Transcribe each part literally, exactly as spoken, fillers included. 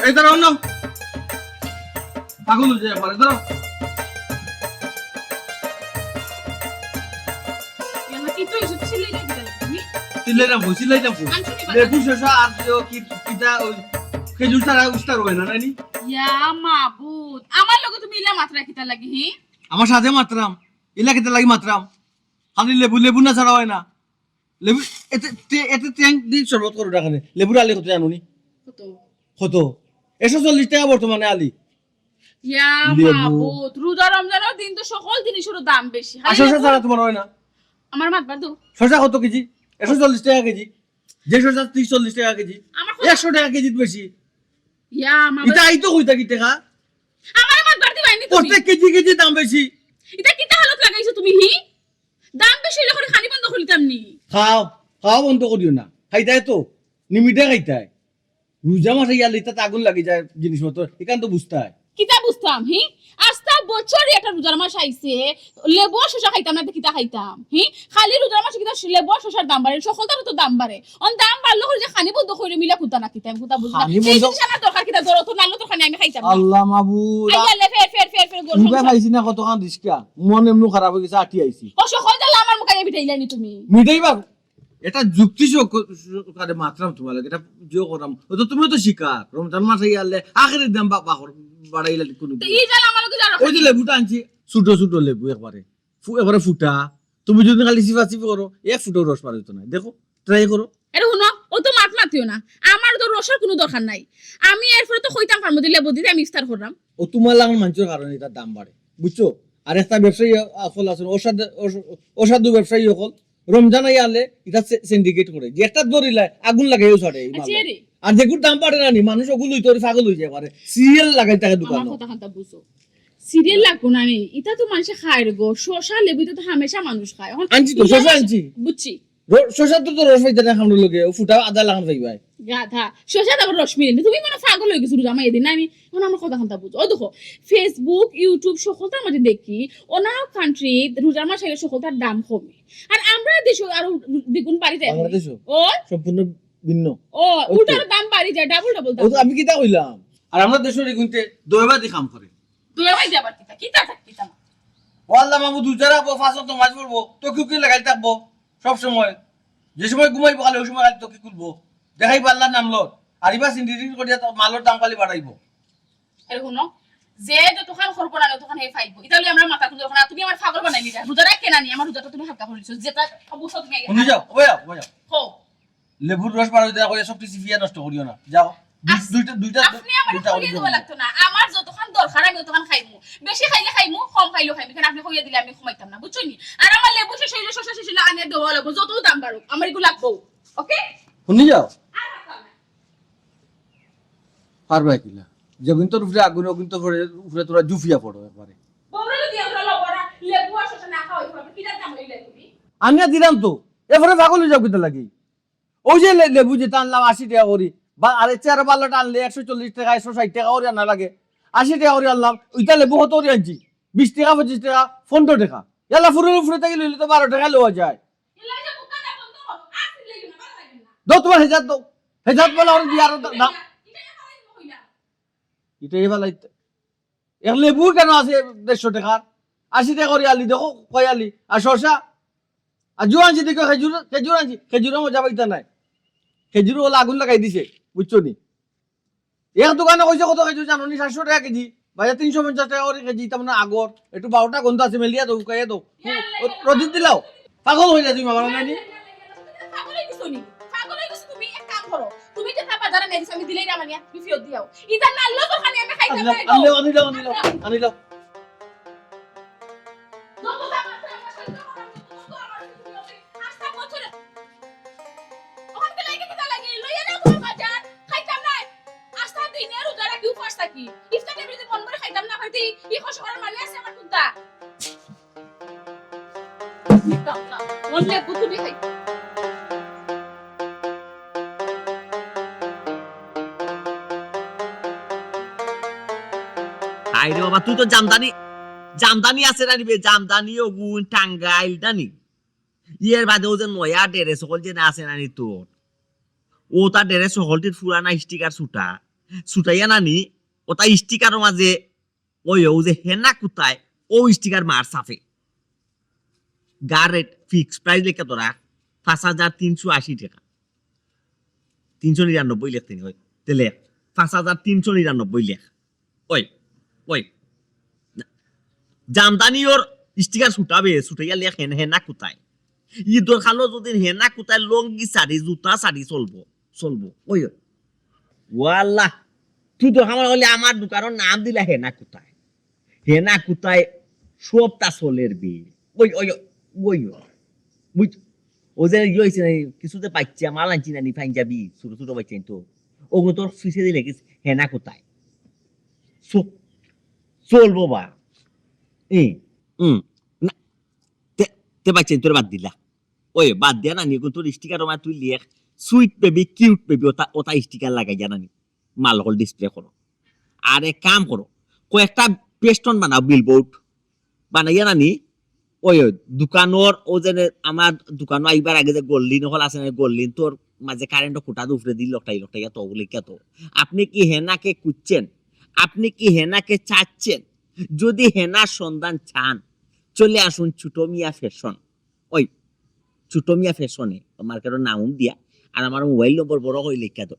এ দাঁড়াও না, পাগল হয়ে যায় একবারে, দাঁড়াও। এমন কি তো এসব ছিলে রে কিতা তুমি? চিল্লাইলাম কই, চিল্লাইলাম কই? আমি শুনি লেবু শসা আর যে কি, কিতা ওই খেজুর ছাড়া ইফতার হয় না, নানি? ইয়া মাবুদ, আমার লগে তুমি ইলা মাতরা কিতা লাগি, হি? আমার সাথে মাতরাম, ইলা কিতা লাগি মাতরাম? খালি লেবু, লেবু না ছাড়া হয় না। লেবু, এতে, তে-, এতে ট্যাং দিয়ে শরবত করো না এখানে। লেবুর আলি কত জানো নি? কত? কত? একশো চল্লিশ টাকা বর্তমানে আলি। ইয়া লেবু। মাবুদ, রোজা রমজানের দিন তো সকল জিনিসেরও দাম বেশি। আর শসা ছাড়া তোমার হয় না? আমার মাতবার দাও। শসা কত কেজি? একশো চল্লিশ টাকা কেজি। যে শসা ত্রিশ চল্লিশ টাকা কেজি। আমার কথা- একশো টাকা কেজি বেশি। ইয়া মাবুদ, এটা আই তো কইতা কি টাকা? আমার মাতবার দিবাই নি তুমি। প্রত্যেক কেজি কেজি দাম বেশি। এটা কিতা হালত লাগাইছো তুমি, হি? দাম বেশি হইলে করে খানি বন্ধ করিতাম নি? খাও, খাও বন্ধ করিও না। খাইতায় তো, নিমিটে খাইতায়। রোজা মাসে ইয়ালে ইতাতে আগুন লাগি যায় জিনিসপত্র, এখান তো বুঝতায়। কিতা বুঝতাম, হি? আস্তা বছরই একটা রোজার মাস আইছে, লেবু শসা খাইতাম না, তো কিতা খাইতাম, হি? খালি রোজার মাসে কিতা লেবু শসার দাম বাড়ে, সকলটারও তো দাম বাড়ে। অন দাম বাড়লো করে যে খানি বন্ধ করে মিলা কুতা না কিতা, আমি কুতা বুঝলাম। খানি এই বন্ধ- জিনিস আমার দরকার কিতা, ধরো তো নাইলে তো খানি আমি খাইতাম না। আল্লাহ মাবুদ। আইয়া লে ফের, ফের, ফের, ফের, গোল ইবা সংসার। পাইছি না কতখান রিস্কা। মন এমনু খারাপ হয়ে গেছে, আটি আইছি। ও সকল জ্বালা আমার মুখে আমি মিটাইলানি তুমি। মিটাইবা? এটা যুক্তি সহ-, সহকারে মাতরাম তোমার লগে, এটা জিও করাম। ও তো তুমিও তো শিকার। রমজান মাস আইয়া আলে আখেরি দাম বা-, বাড়াইলে কোনো তো এই জ্বালা আমার লগে জ্বালা ওই যে লেবুটা আনছি, ছোট ছোট লেবু একবারে। ফু-, একবারে ফুটা। তুমি যদি খালি চিপা চিপি করো, এক ফুটাও রস বার হইতো না। দেখো, ট্রাই করো। আরে হুনো, ও তো মাত মাতিও না। আমার তো রসর কোনো দরকার নাই। আমি এরপরে তো কইতাম পারমু যে লেবু দিতে আমি ইফতার করলাম। ও তোমার লাখান মানুষের কারণে এটার দাম বাড়ে, বুঝছো? আর একটা ব্যবসায়ী অকল আছেন, অসাধু, অস-, অসাধু ব্যবসায়ী অকল রমজান আইয়া আলে এটা সে-, সিন্ডিকেট করে। যে একটা ধরিলায়, আগুন লাগাইও ছাড়ে এই মাল। আচ্ছা, রে। আর যেগুর দাম বাড়ে না নি, মানুষ ওগুলো লইতে পারে, পাগল হয়ে যায় পারে। সিরিয়াল লাগাই থাকে আমার দোকানো। কথা খান্তা বুঝো। সিরিয়াল লাগবো না আমি। এটা তো মানুষে খায় রে গো। শসা লেবু এটা তো হামেশা মানুষ খায়। এখন আনছি তো, শসা আনছি। বুঝছি। র-, শসার তো, তো রস পাইতে না খামড়ের লগে, ও ফুটা আদা লাখান পাইবায়। গাধা। শসা তারপর রস মিলে না। তুমি মানে পাগল হয়ে গেছো রোজা মাইয়া দিন। আমি এখন আমার কথা খান্তা বুঝো। ও দেখো, Facebook, YouTube সকলটার মাঝে দেখি, অন্য কান্ট্রি রোজার মাস আইলে সকলটার দাম কমে। আর আমরা দেশে আরো দ্বিগুণ বাড়ি যায়। বাংলাদেশও? ও, সম্পূর্ণ ভিন্ন। ও, উল্টার দাম বাড়ি যায়, ডাবল ডাবল ও দাম। তো আমি কিতা কইলাম? আর আমরা দেশের এগুনতে দয়াবাদি কাম করে। দুই ভাই যাবার কিতা? কিতা থাক কিতা না? ও আল্লাহ মাহমুদ, উজারা রাখবো, পাঁচ ওয়াক্ত নামাজ পড়বো, তো কিউ কিউ লাগাই থাকবো সব সময়। যে সময় ঘুমাইবো খালি ওই সময় খালি তো কি খুলবো, দেখাইবো আল্লাহর নাম লো। আর ইবা সিন্ডিকেট করিয়া তো মালর দাম খালি বাড়াইবো। আরে হুনো, যে যতখান করবো না, ততখান হে পাইবো। এটা হলে আমরা মাথা খুলে না, তুমি আমার পাগল বানাই দিলা। রোজাটা কেনা নি, আমার রোজাটা তুমি হালকা করে দিছো। যেটা অবস্থা তুমি আগে শুনি যাও, ওই যাও, ওই যাও। কও। লেবুর রস বার হইতে না, ওই সব কিছু ফিয়া নষ্ট করিও না। যাও, দুই- আস- দুইটা, দুইটা, আপনি আমার দুইটা কইয়া করিও দেওয়া না। লাগতো না। আমার যতখান দরকার আমি ততখান খাইমু। বেশি খাইলে খাইমু, কম খাইলেও খাইমু। কেন আপনি কইয়া দিলে আমি কমাইতাম না, বুঝছো নি? আর আমার লেবু শেষ হইলে, শসা শেষ হইলে আনিয়া দেওয়া লাগবো। যত দাম বাড়ুক, আমার এগুলো লাগবো। ওকে? শুনি যাও। আর মাথা না। পারবা কিলা? যেগুন তোর উপরে আগুন, ওগুন তোর উপরে, উপরে তোরা জুফিয়া পড়ো একবারে। বড় যদি আমরা লবড়া, লেবু আর শসা না খাওয়াই পারবে, কিটা দাম হইলে তুমি? আনিয়া দিলাম তো, এরপরে পাগল হয়ে যাও কিতা লাগি? ওই যে লে-, লেবু যেটা আনলাম আশি টাকা করি, বা আরে চেয়ার বাল্লাটা আনলে একশো চল্লিশ টাকা, একশো ষাট টাকা করি আনা লাগে, আশি টাকা করি আনলাম, ওইটা লেবু কত করি আনছি? বিশ টাকা, পঁচিশ টাকা, পনেরো টাকা। ইয়াল্লা ফুরুল ফুরে থাকি লইলে তো বারো টাকা লওয়া যায়। দো তোমার হেজাত দো, হেজাত বলে ওর দিয়ে আরো দা-, দাম। এটা এবার লাইতে। এক লেবু কেন আছে দেড়শো টাকার? আশি টাকা করি আলি দেখো, কয় আলি? আর শসা? আর জু আনছি দেখো, খেজুর, খেজুর আনছি, খেজুরও মজা পাইতা নাই। খেজুর ওলা আগুন লাগাই দিছে, বুঝছো নি? এক দোকানে কইছে কত খেজুর জানো নি? সাতশো টাকা কেজি, বাজার তিনশো পঞ্চাশ টাকা করি কেজি, তার মানে আগর, একটু বারোটা গন্ধ আছে, মেলিয়া দাও, উকাইয়া দাও। ও, রোদিত দিলাও, পাগল হয়ে যায় তুমি বাবা, নানি? পাগল হয়ে গেছো নি? পাগল হয়ে গেছো তুমি? এক কাম করো, তুমি যেটা বাজারে নিয়ে গেছো, আমি দিলেই না মানিয়া, তুমি ফেরত দিয়াও। ইটা নাললো তো খালি আমি খাইতাম আনিলাও, না, আনিলাও, আনিলাও, আনিলাও, আনিলাও। যত দাম আছে, আমার সহ্য করার মতো, তত আমার কিছু আছে। আস্তা বছরে। ওখান থেকে লাগে কিতা লাগে? লইয়া না কোনো বাজার, খাইতাম না। আস্তা দিনে রোজা রাখি, উপাস থাকি। ইফতার টেবিলে বন্ধ করে খাইতাম না, খাইতে ই কষ্ট করার মারি আছে আমার কুন্তা। অন্য বুতুনি খাই। আইরে বাবা, তুই তো জামদানি, জামদানি আছে না নিবে, জামদানি, ওগুন, টাঙ্গাইল, জানি। এর বাদে ও যে নয়া ড্রেস সকল যে না আছে না নি তোর, ও তার ড্রেস সকলটির পুরানা স্টিকার ছুটা। ছুটাইয়া নানি, ওটা স্টিকারর মাঝে ওই, ও যে হেনা কুতায়, ও স্টিকার মার সাফে। গার রেট ফিক্স প্রাইস লেখা তোরা, পাঁচ হাজার তিনশো আশি টাকা। তিনশো নিরানব্বই লেখ তিনি, ওই। তে লেখ, পাঁচ হাজার তিনশো নিরানব্বই লেখ। ওই, ওই। জামদানি ওর স্টিকার ছুটাবে, ছুটাইয়া লেখ হেন-, হেনা কুতায়। ই দরকার হলো যদি হেনা কুতায় লঙ্গি শাড়ি, জুতা শাড়ি চলবো, চলবো। ওই, ওই। ওয়াল্লাহ, তুই তো আমার হলে আমার দোকানর নাম দিলা হেনা কুতায়। হেনা কুতায় সবটা চলের বে। ওই, ওই, ওই, ওই। বুঝ-, ও যে ইয়ে হইছে না, কিছু যে বাচ্চা মাল আনছি না নি পাঞ্জাবি, ছোট ছোট বাচ্চা তো। ওগো তোর ফিসে দিলে কি হেনা কুতায়? চ-, চলবো বা। ই, হুম, না, তে, তে বাচ্চা তোর বাদ দিলা। ওই, বাদ দিয়া নানি, এখন তোর স্টিকার ওমায় তুই লেখ, সুইট বেবি, কিউট বেবি, ওটা, ওটা স্টিকার লাগাই যা নানি। মাল হকল ডিসপ্লে করো। আর এক কাম করো, কয়েকটা পেস্টন বানাও, বিলবোর্ড বানাইয়া নানি, ওই, ওই, দোকানর, ও যে আমার দোকানো আইবার আগে যে গল্লিন হকল আছে না, গল্লিন তোর মাঝে কারেন্ট খুঁটা উপরে দিল, লোকটাই, লোকটাই, এত লেখা তো। আপনি কি হেনাকে খুঁজছেন? আপনি কি হেনাকে চাচ্ছেন? যদি হেনার সন্ধান চান, চলে আসুন ছোট মিয়া ফ্যাশন। ওই, ছোট মিয়া ফ্যাশনে, মার্কেটর নাম দিয়া, আর আমার মোবাইল নম্বর বড় করে লেখা তো।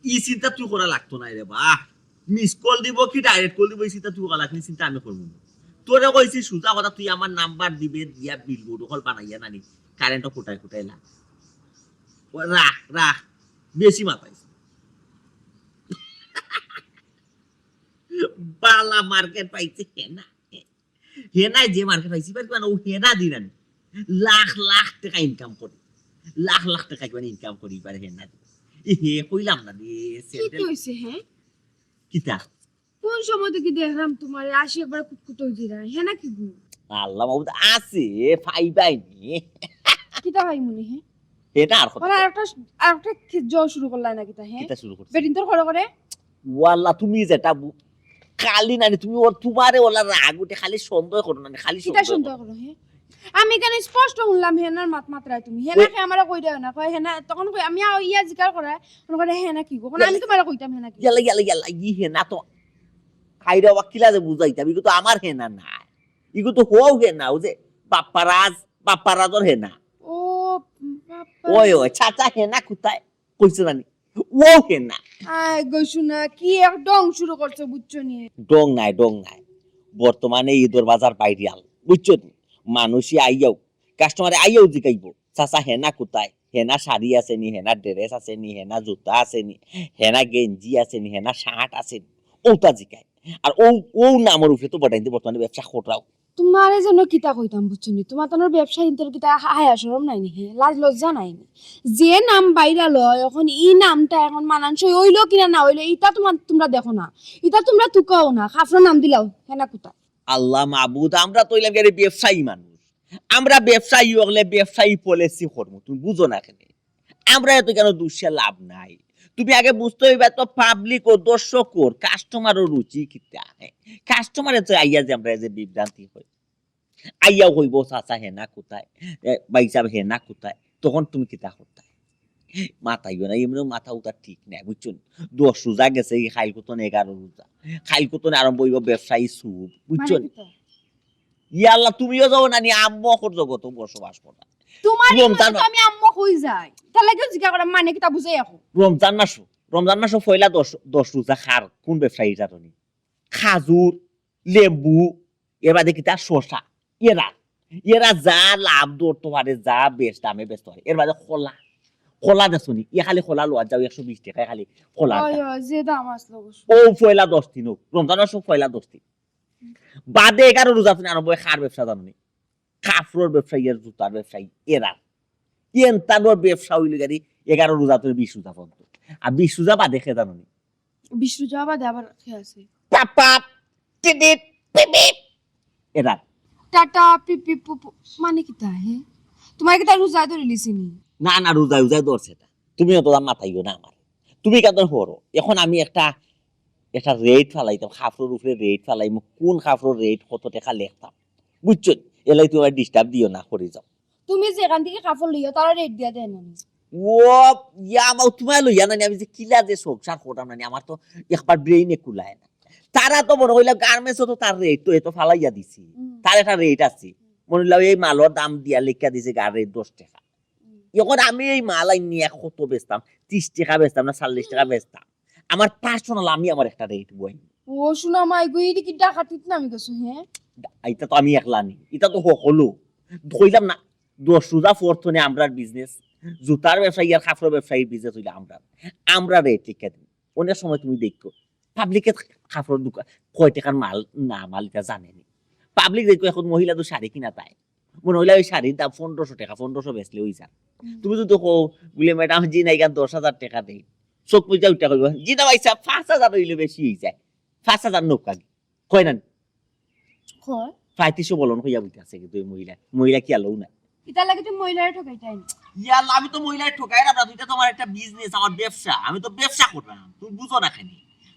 ই চিন্তা তুই করা লাগতো না রে বা। মিস কল দিব কি ডাইরেক্ট কল দিব, ই চিন্তা তুই করা লাগতো না, ই চিন্তা আমি করবো না। তোরে কইছি সুজা কথা, তুই আমার নাম্বার দিবে, দিয়া বিলবোর্ড হকল বানাইয়া নানি, কারেন্ট খুঁটায় খুঁটায় লা। ও রাখ, রাখ, বেশি মাতাইস। বালা মার্কেট পাইছে না। হেনায় যে মার্কেট পাইছি, এবার কিমান ও হেনা দিন আমি লাখ লাখ টাকা ইনকাম করি, লাখ লাখ টাকা কিমান ইনকাম করি এবার হেনা দিন। এ হে, কইলাম না রে, কিতা হইছে, হ্যাঁ? কিতা? কোন সময় থেকে দেখলাম তোমার আসি একবার কুতকুত হয়ে যায়, হেনা কি গো? আল্লাহ মাবুদ আছে, পাইবাই নি। কিতা ভাই মনে, হ্যাঁ? এটা আর কথা। ওরা আরেকটা, আরেকটা কি জল শুরু করলা না কিতা, হ্যাঁ? কিতা শুরু করছে? বেটিন তোর ঘরে ঘরে? ওয়াল্লা, তুমি যেটা বু-, খালি নানি, তুমি ওর, তোমারে ওলা রাগ উঠে, খালি সন্দেহ করো নানি, খালি কিতা সন্দেহ সন্দেহ করো। করো, হ্যাঁ? আমি কেন স্পষ্ট শুনলাম হেনার মাত মাত্রায় তুমি। হেনা ওই কে আমারে কই দেও না, কয় হেনা, তখন কই আমি আও ইয়া জিকার করা, মনে করে হেনা কি গো? কোন আমি তোমারে কইতাম হেনা কি? ইয়াল্লা, ইয়াল্লা, ইয়াল্লা, ই হেনা তো হাইরা ওয়াকিলা যে বুঝাইতাম, ইগো তো আমার হেনা না। ইগো তো হও হেনা, ও যে বাপ্পারাজ, বাপ্পারাজর হেনা। ও, বাপ্পারাজ। ওই, ওই, চাচা হেনা কোথায়? কইছে জানি। ও হেনা। আয় গো শোনা, কি এক ঢং শুরু করছো, বুঝছো নি? ঢং নাই, ঢং নাই। বর্তমানে ইদর বাজার ভাইরাল, বুঝছো নি? মানুষে আইয়াও, কাস্টমারে আইয়াও জিগাইবো, "চাচা, হেনা কোথায়? হেনা শাড়ি আছে নি, হেনা ড্রেস আছে নি, হেনা জুতা আছে নি, হেনা গেঞ্জি আছে নি, হেনা শার্ট আছে নি?" ওটা জিগায়। আর ও, ও নামর উপরে তো বটাইতে বর্তমানে ব্যবসা খোটাও। তোমারে যেন কিতা কইতাম, বুঝছো নি? তোমার তানোর ব্যবসা কিন্তু কিতা হায়া শরম নাই নি, হে? লাজ লজ্জা নাই নি? যে নাম ভাইরাল অয়, এখন ই নামটা এখন মানানসই অইলো কিনা না অইলো, ইটা তোমার, তোমরা দেখো না, ইটা তোমরা তুকাও না, কাফরর নাম দিলাও, হেনা কোথায়? আল্লাহ মাবুদ, আমরা তো অইলাম গিয়া ব্যবসায়ী মানুষ, আমরা ব্যবসায়ী অইলে ব্যবসায়ী পলিসি করমু, তুমি বুঝো না কেনে? আমরা এত কেন দুষে লাভ নাই। তুমি আগে বুঝতে হইবা তো পাবলিক ও দর্শক ওর কাস্টমারও রুচি কিতা। কাস্টমারে তো আইয়া যে আমরা যে বিভ্রান্তি হই, আইয়া হইব, "চাচা হেনা কোথায়? এ, ভাই সাহেব হেনা কোথায়?" তখন তুমি কিতা করতায়? মাথায় না, এমনিও মাথা উতা ঠিক নাই, বুঝছো নি? দশ রোজা গেছে, এই খাইল কত এগারো রোজা, খাইল কত আরম্ভ হইব ব্যবসায়ী সুদ, বুঝছো নি? ইয়া আল্লাহ, তুমিও যাও না নি, আম্মু অকর জগতো বসবাস করো। তোমার এই রমজান মতে তো মা- আমি আম্মু কই যাই? তার লাগেও জিজ্ঞা করা মানে কিতা বুঝাই এখন? রমজান মাসো, রমজান মাসো পয়লা দশ, দশ রোজা খার কোন ব্যবসায়ী জানো নি? খাজুর, লেম্বু, এর বাদে কিতা শসা, এরা, এরা যা লাভ ধরতো পারে, যা বেশ দামে বেচতো পারে, এর বাদে কলা, কলা দেখছো নি? এ খালি কলা লওয়া যাও একশো বিশ টাকায় খালি কলা ওই, একটা। ওই, যে দাম আসলো অবশ্য। ও পয়লা দশ দিন হোক, রমজান মাসো পয়লা দশ দিন। বাদে এগারো রোজা তুমি আরম্ভ হয় কার ব্যবসা জানো নি? কাপড়র ব্যবসায়ী আর জুতার ব্যবসায়ী এরা। এন তানোর ব্যবসা হইল গাড়ি এগারো রোজা তো বিশ রোজা পর্যন্ত। আর বিশ রোজা বাদে খে জানো নি? বিশ রোজা বাদে আবার খে আছে? পাপ পাপ, টিটিট, পিপ পিপ। এরা। টাটা, পিপ পিপ, পু পু। মানে কিতা, হে? তোমার কিতা রোজা ধরি লিছি নি? না, না, রোজা, রোজা ধরছে না। তুমি অত দাম মাতাইও না আমার। তুমি কেন হরো? এখন আমি একটা, একটা রেট ফালাইতাম, কাপড়র উপরে রেট ফালাইমু। কোন কাপড়র রেট কত টাকা লেখতাম? বুঝছো? এলাই তুমি আমার ডিস্টার্ব দিও না, করে যাও। তুমি যেখান থেকে কাপড় লইও, তারা রেট দিয়া দেয় না। ও ইয়া, আমার তুমার লইয়া নানি, আমি যে কিলা যে সংসার করতাম নানি, আমার তো একবার ব্রেইনে কুলায় না। তারা তো মনে কইলা গার্মেন্টসও তো তার রেট তো এত ফালাইয়া দিছি, হুম। তার একটা রেট আছে। মনে হইলা এই মালর দাম দিয়া লেখা দিছে গার রেট দশ টাকা। হুম। এখন আমি এই মাল আইনি এক কত বেচতাম, ত্রিশ টাকা বেচতাম না চল্লিশ টাকা বেচতাম, আমার পার্সোনাল আমি আমার একটা রেট বই। ও শোনা মাই গো, ইদি কি ডাকাতিত নামি গেছো? হ্যাঁ, এটা তো আমি একলা নি, এটা তো হকলো। কইলাম না, দশ রোজা ফরতনে আমরার বিজনেস, জুতার ব্যবসায়ী আর কাপড়র ব্যবসায়ীর বিজনেস হইলে আমরা, আমরা রেট ঠিক দিই। অনেক সময় তুমি দেখো, পাবলিকে কাপড়র দোকান কয় টাকার মাল না মাল এটা জানে নি। পাবলিক দেখো, এখন মহিলা তো শাড়ি কিনা তাই, মনে হইলে ওই শাড়ির দাম পনেরোশো টাকা, পনেরোশো বেচলে ওই যা। হুম। তুমি যদি কও, বলে, "ম্যাডাম, জি না, এখান দশ হাজার টাকা দেই", চোখ বুঝা উঠা কইব, "জি না ভাই সাহেব, পাঁচ হাজার হইলে বেশি হয়ে যায়, পাঁচ হাজার নৌকা।" কয় না নি? কয়? পঁয়ত্রিশশো বলন কইয়া বইতে আছে কিন্তু এই মহিলা, মহিলা কি আলো না? ইতার লাগি তুমি মহিলারে ঠকাইতায় নি? ইয়াল্লা, আমি তো মহিলারে ঠকাই না, দুইটা তোমার একটা বিজনেস, আমার ব্যবসা, আমি তো ব্যবসা করলাম, তুমি বুঝো না কেন?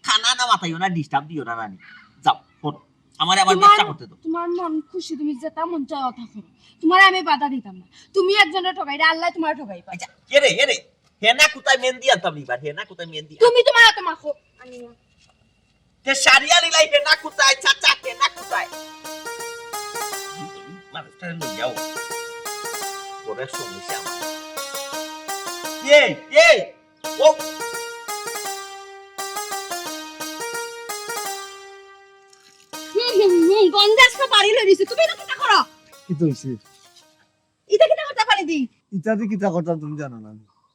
খানা না মাথাইও না, ডিস্টার্ব দিও না রানী। যাও, করো। আমারে আমার তোমার, ব্যবসা করতে দাও। তোমার মন খুশি, তুমি যেটা মন চায় ওটা করো, তোমার আমি বাধা দিতাম না। তুমি একজনরে ঠকাইরে, আল্লাহ তোমার ঠকাইবা। আচ্ছা, কে রে, এ রে? হেনা কোথায় মেহেন্দি আনতাম নি এবার? হেনা কোথায় মেহেন্দি? তুমি তোমার হাতে মাখো, আমি না। তে শাড়ি আনিলাই, হেনা কোথায়? চাচা, হেনা কোথায়? মানুষটা লইয়াও। বড় সমস্যা আমার। এই, এই, ও। হুম, হুম, হুম, গন্ধে আজকে বাড়ি লই দিছে। তুমি এটা কিতা করো? কিতা হইছে? এটা কিতা করতে পারি দি? ইটা দি কিতা করতাম তুমি জানো না?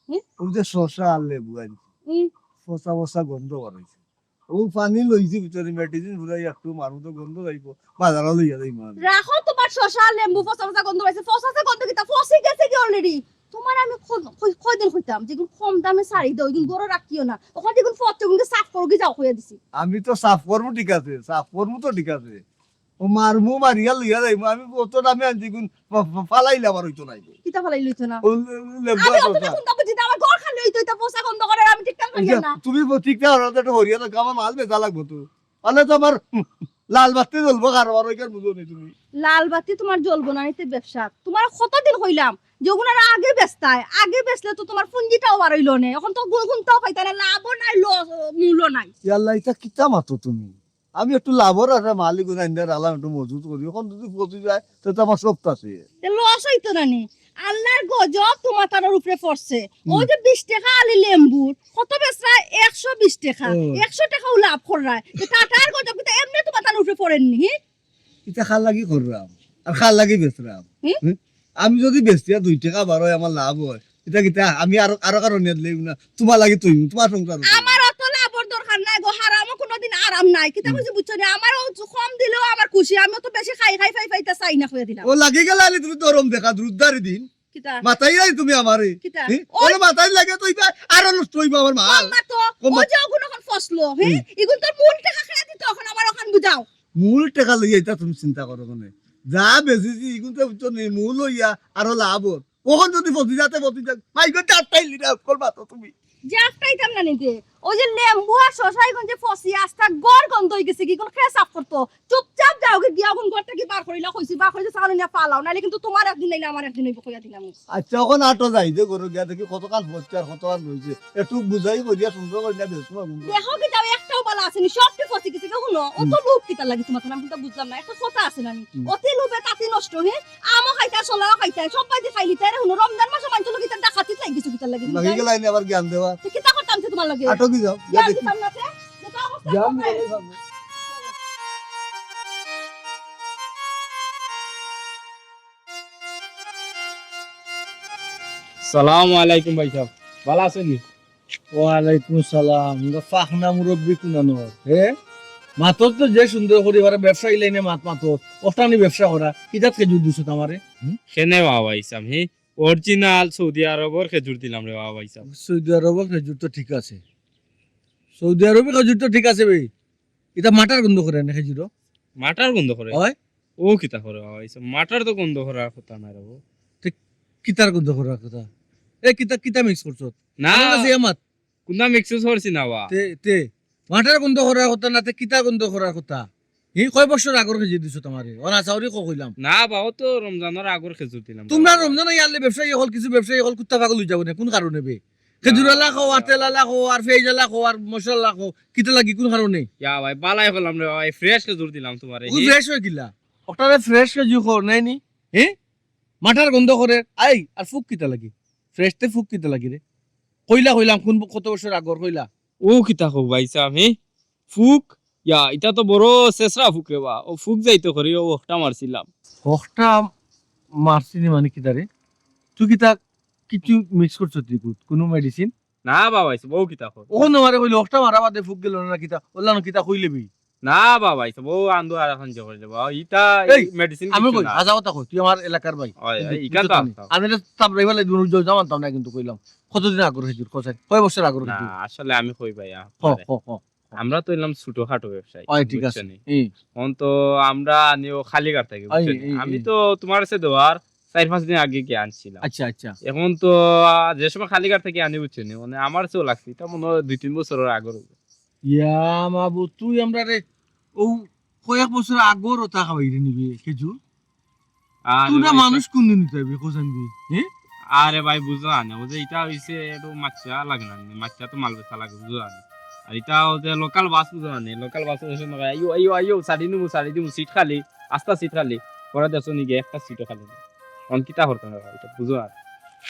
হুম? ওই যে শসা আর লেবু আর কি। হুম। ফসা ফসা গন্ধ বার হইছে। ও পানি লইছি ভিতরে, মেডিসিন ফুরাই একটু মারু তো গন্ধ যাইবো। বাজারো লইয়া যাই মা। রাখো তোমার শসা, লেবু, ফসা ফসা গন্ধ পাইছে। ফসা ফসা গন্ধ কিতা? ফসি গেছে কি already? তোমার আমি কই-, কই-, কয়দিন কইতাম, যেগুন কম দামে ছাড়ি দেও, ওইগুন গরো রাখিও না। ওখানে যেগুন ফট, ওগুনকে সাফ করো কি যাও কইয়া দিছি। আমি তো সাফ করবো, ঠিক আছে, সাফ করবো তো ঠিক আছে। ও মারমু, মারিয়া লইয়া যাইমু। আমি অত দামে আনছি, গুন ফা-, ফা-, ফালাইলে আবার হইতো নাই। কিতা ফালাই লইতো না? ও লে-, লে-, লেবু আমি আর অত শসা। না কোনটা বুঝি না, আমার ঘর খালি হইতো, ইতা ফসা গন্ধ করে, আমি ঠিকঠাক পারি না। তুমি ব-, ঠিকঠাক হরো, একটা হরিয়া থাকো, আমার মাল বেচা লাগবো তো। তাহলে তো আমার, হুম, লাল বাতি জ্বলবো, কারবার ওইখান বুঝো নি তুমি। লাল বাতি তোমার জ্বলবো না, নিতে ব্যবসা। তোমার কতদিন কইলাম যে ওগুন আর আগে বেচতায়, আগে বেচলে তো তোমার পুঞ্জিটাও বার হইলো নে। এখন তো গুন-, গুনতাও পাইতা না, লাভও নাই, লস, মূলও নাই। ইয়াল্লা, এটা কিতা মাতো তুমি? আমি একটু লাভর আছে, মালিক গুনাইন্দার আলাম একটু মজুত করি, এখন যদি পচি যায়, তে তো আমার সব আছে। তে লস হইতো না নি? আল্লাহর গজব তোমার তার উপরে পড়ছে। হুম। ওই যে বিশ টাকা আলি লেম্বুর, কত বেচরা? একশো বিশ টাকা। ও। একশো টাকাও লাভ কররায়। তে টাটার গজব কিন্তু এমনি তোমার তার উপরে পড়েননি, হি? এটা খার লাগি কররাম, আর খার লাগি বেচরাম। হুম? হুম? আমি যদি বেচতে দুই টাকা বারো হয়, আমার লাভ হয়, এটা কিতা আমি আরো, আরো কারো নিয়ে দিলে না, তোমার লাগি তুই, তোমার সংসার হইতো। আমার অত লাভর দরকার নাই গো, হারামও কোনোদিন আরাম নাই। কিতা হুম। কইছি বুঝছো নি? আমার ও কম দিলেও আমার খুশি, আমি অত বেশি খাই খাই ফাই ফাইতা চাই না, কইয়া দিলাম। ও লাগি গেল আলি তুমি দরম দেখা, রোজদারি দিন। কিতা? মাথায় নাই তুমি আমারে। কিতা? হ্যাঁ? ওই ওরে মাথায় লাগে তো ইবা আরো নষ্ট হইবা আমার মাল। কম মাতো, কম ওই মাত- যে ওগুন এখন ফসলো, হ্যাঁ? হুম। এগুন তো মূল টাকা খাইয়া দিত, এখন আমার ওখান বুঝাও। মূল টাকা লইয়া এটা তুমি চিন্তা করো কেনে? যা বেচেছি, এগুন তো বুঝছো নি, মূল হইয়া আরো লাভ ওর। ওখান যদি ফসি যাতে ফসি যাক, মাই গো, চারটাই লিটার কল মাতো তুমি। যে একটাই কাম না নিতে, ওই যে লেম্বু আর শশা এগুন যে ফসি আস্তা গড় গন্ধ হয়ে গেছে, কি কোন খেয়ে সাফ করতো? চুপচাপ যাও গি, গিয়া ওগুন ঘর থাকি বার করিলা কইছি, বার করিতে সামনে নিয়া ফালাও, নাইলে কিন্তু তোমার একদিন নাইলে আমার একদিন হইব, কইয়া দিলাম। আচ্ছা, ওখান আটো যাই যে গরু গিয়া দেখি কতখান হচ্ছে আর কতখান রইছে, একটু বুঝাই করিয়া সুন্দর করি না বেশ না গুন। দেখো কি যাও, একটাও বালা আছে নি, সবটি ফসি গেছে। কেউ হুনো, অত হুম। লোভ কিতার লাগি তোমার, আমি তো বুঝলাম না। একটা কথা আছে না নি, হুম। অতি লোভে তাতি নষ্ট, হে? আমও খাইতা, শলাও খাইতা, সব বাইদি খাইলি, তাই হুনো, রমজান মাসে মানুষ লোক ইতার ডাকাতিত লাগি গেছে কিতার লাগি, লাগি বুঝলাম? গেল আইনে আবার জ্ঞান দেওয়া। তো কিতা করতাম তো তোমার লগে? আটো কি যাও, জ্ঞান দেখি। দিতাম না তে। সালামু আলাইকুম ভাই সাহেব, ভালা আছইন নি? ওয়ালাইকুম সালাম। ইটা ফাখনা মুরব্বি কুনানোর, হে? মাতত তো যে সুন্দর করি পারে, ব্যবসায়ী লাইনে মাত মাতত। ওটা নি ব্যবসা করা, কিতাত খেজুর দিছো আমারে? হুম? কেনে বাবা ইসাম, হে? Original সৌদি আরবর খেজুর দিলাম রে বাবা ইসাম। সৌদি আরবর খেজুর তো ঠিক আছে, সৌদি আরবর খেজুর তো ঠিক আছে বে। ইটা মাটার গন্ধ করে না খেজুর? মাটার গন্ধ করে? হয়। ও কিতা করে বাবা, ইসব মাটার তো গন্ধ করার কথা না রে বাবা। তে কিতার গন্ধ করার কথা? এ কিতা, কিতা মিক্স করছো? না। আমার কাছে আমার। কুন্তা মিক্স করছি না বা। তে, তে, মাটার গন্ধ করার কথা না, তে কিতা গন্ধ করার কথা? হি, কয় বছর আগর খেজুর দিছো তুমারে? ও না, চাউরি কো কইলাম। না বা, ও তো রমজানর আগর খেজুর দিলাম। তুমরা রমজান আইলে ব্যবসায়ী অকল, কিছু ব্যবসায়ী অকল কুত্তা পাগল অইযাবো নে, কুন কারণে বে? খেজুর আলা খাও, আর তেল আলা খাও, আর ফেজ আলা খাও, আর মশলা আলা খাও, কিতা লাগি, কুন কারণে? ইয়া ভাই, বালাই করলাম রে ভাই, fresh খেজুর দিলাম তুমারে। ও fresh অয় কিলা? অটারে fresh খেজুর কর নাই নি? হে? মাঠার গন্ধ করে, আই, আর ফুক কিতা লাগি? Fresh তে ফুক কিতা লাগি রে? কইলা কইলাম, কুন, কত বছর আগর কইলা? ও কিতা কও ভাই সাব, হে? ফুক? ইয়া, ইটা তো বড় শেষরা ফুক রে বা। ও ফুক যাইতো করি, ও হকটা মারছিলাম। হকটা মারছিনি মানে কিতা রে? তুই কিতা কিছু mix করছস তুই কু-, কুনু medicine? না বাবা, ইসব ও কিতা কর? ও নমারে কইলে হকটা মারা বাদে ফুক গেল না কিতা? ওলা না কিতা কইলে বি? না বাবা, ইসব ও আন্দু আর এখন যে করে দেবা। ইতা এই, এই medicine আমি কিছু কই, না। হাছা কথা কই, তুই আমার এলাকার ভাই। ওই, বুঝ-, ওই, ইখান তো বুঝছস নি? আনতাম। আমি এটা তাবরাই ফেলাই দিমু, জয় জামানতাম না কিন্তু কইলাম। কতদিন আগর খেজুর, কসাই? কয় বছর আগর হ, খেজুর? আসলে আমি কই ভাই, হ, আপনারে। হ, হ, হ। আমরা তো অইলাম ছোটখাটো ব্যবসায়ী, ওই, ঠিক আছে। বুঝছনি? ই। এখন তো আমরা আনিও কালীঘাট থাকি, ওই, বুঝছনি? ই, ই, আমি ই। তো তুমার কাছে দেওয়ার চাইর পাঁচ দিন আগে গিয়া আনছিলাম। আচ্ছা, আচ্ছা। এখন তো, আহ, যে সময় কালীঘাট থাকি আনি, বুঝছনি? মানে আমার কাছেও লাগছে, ইটা মনে অয় দুই তিন বছরর আগর অইবো। ইয়া মাবুদ, তুই আমরারে ও কয়েক বছর আগর ওটা খাওয়াই রে নিবি খেজুর? আরে তুই না ভাই, মানুষ কোনদিন নিতে হবে, কোথায় নিবি? হ্যাঁ? আরে ভাই, বুঝো না, ও যে ইটা অইছে, একটু মাচ্চা লাগে না, মাচ্চা তো মাল বেচা লাগে, বুঝো না। আর ইটা ও যে local bus, বুঝো না, local bus অইছে না ভাই, আইও, আইও, আইও, সারি নিমু, সারি দিমু, seat খালি, আস্তা seat খালি, পরে দেখো নিগে একটা seat ও খালি নেই। অন কিতা করতে হবে, ইটা বুঝো না।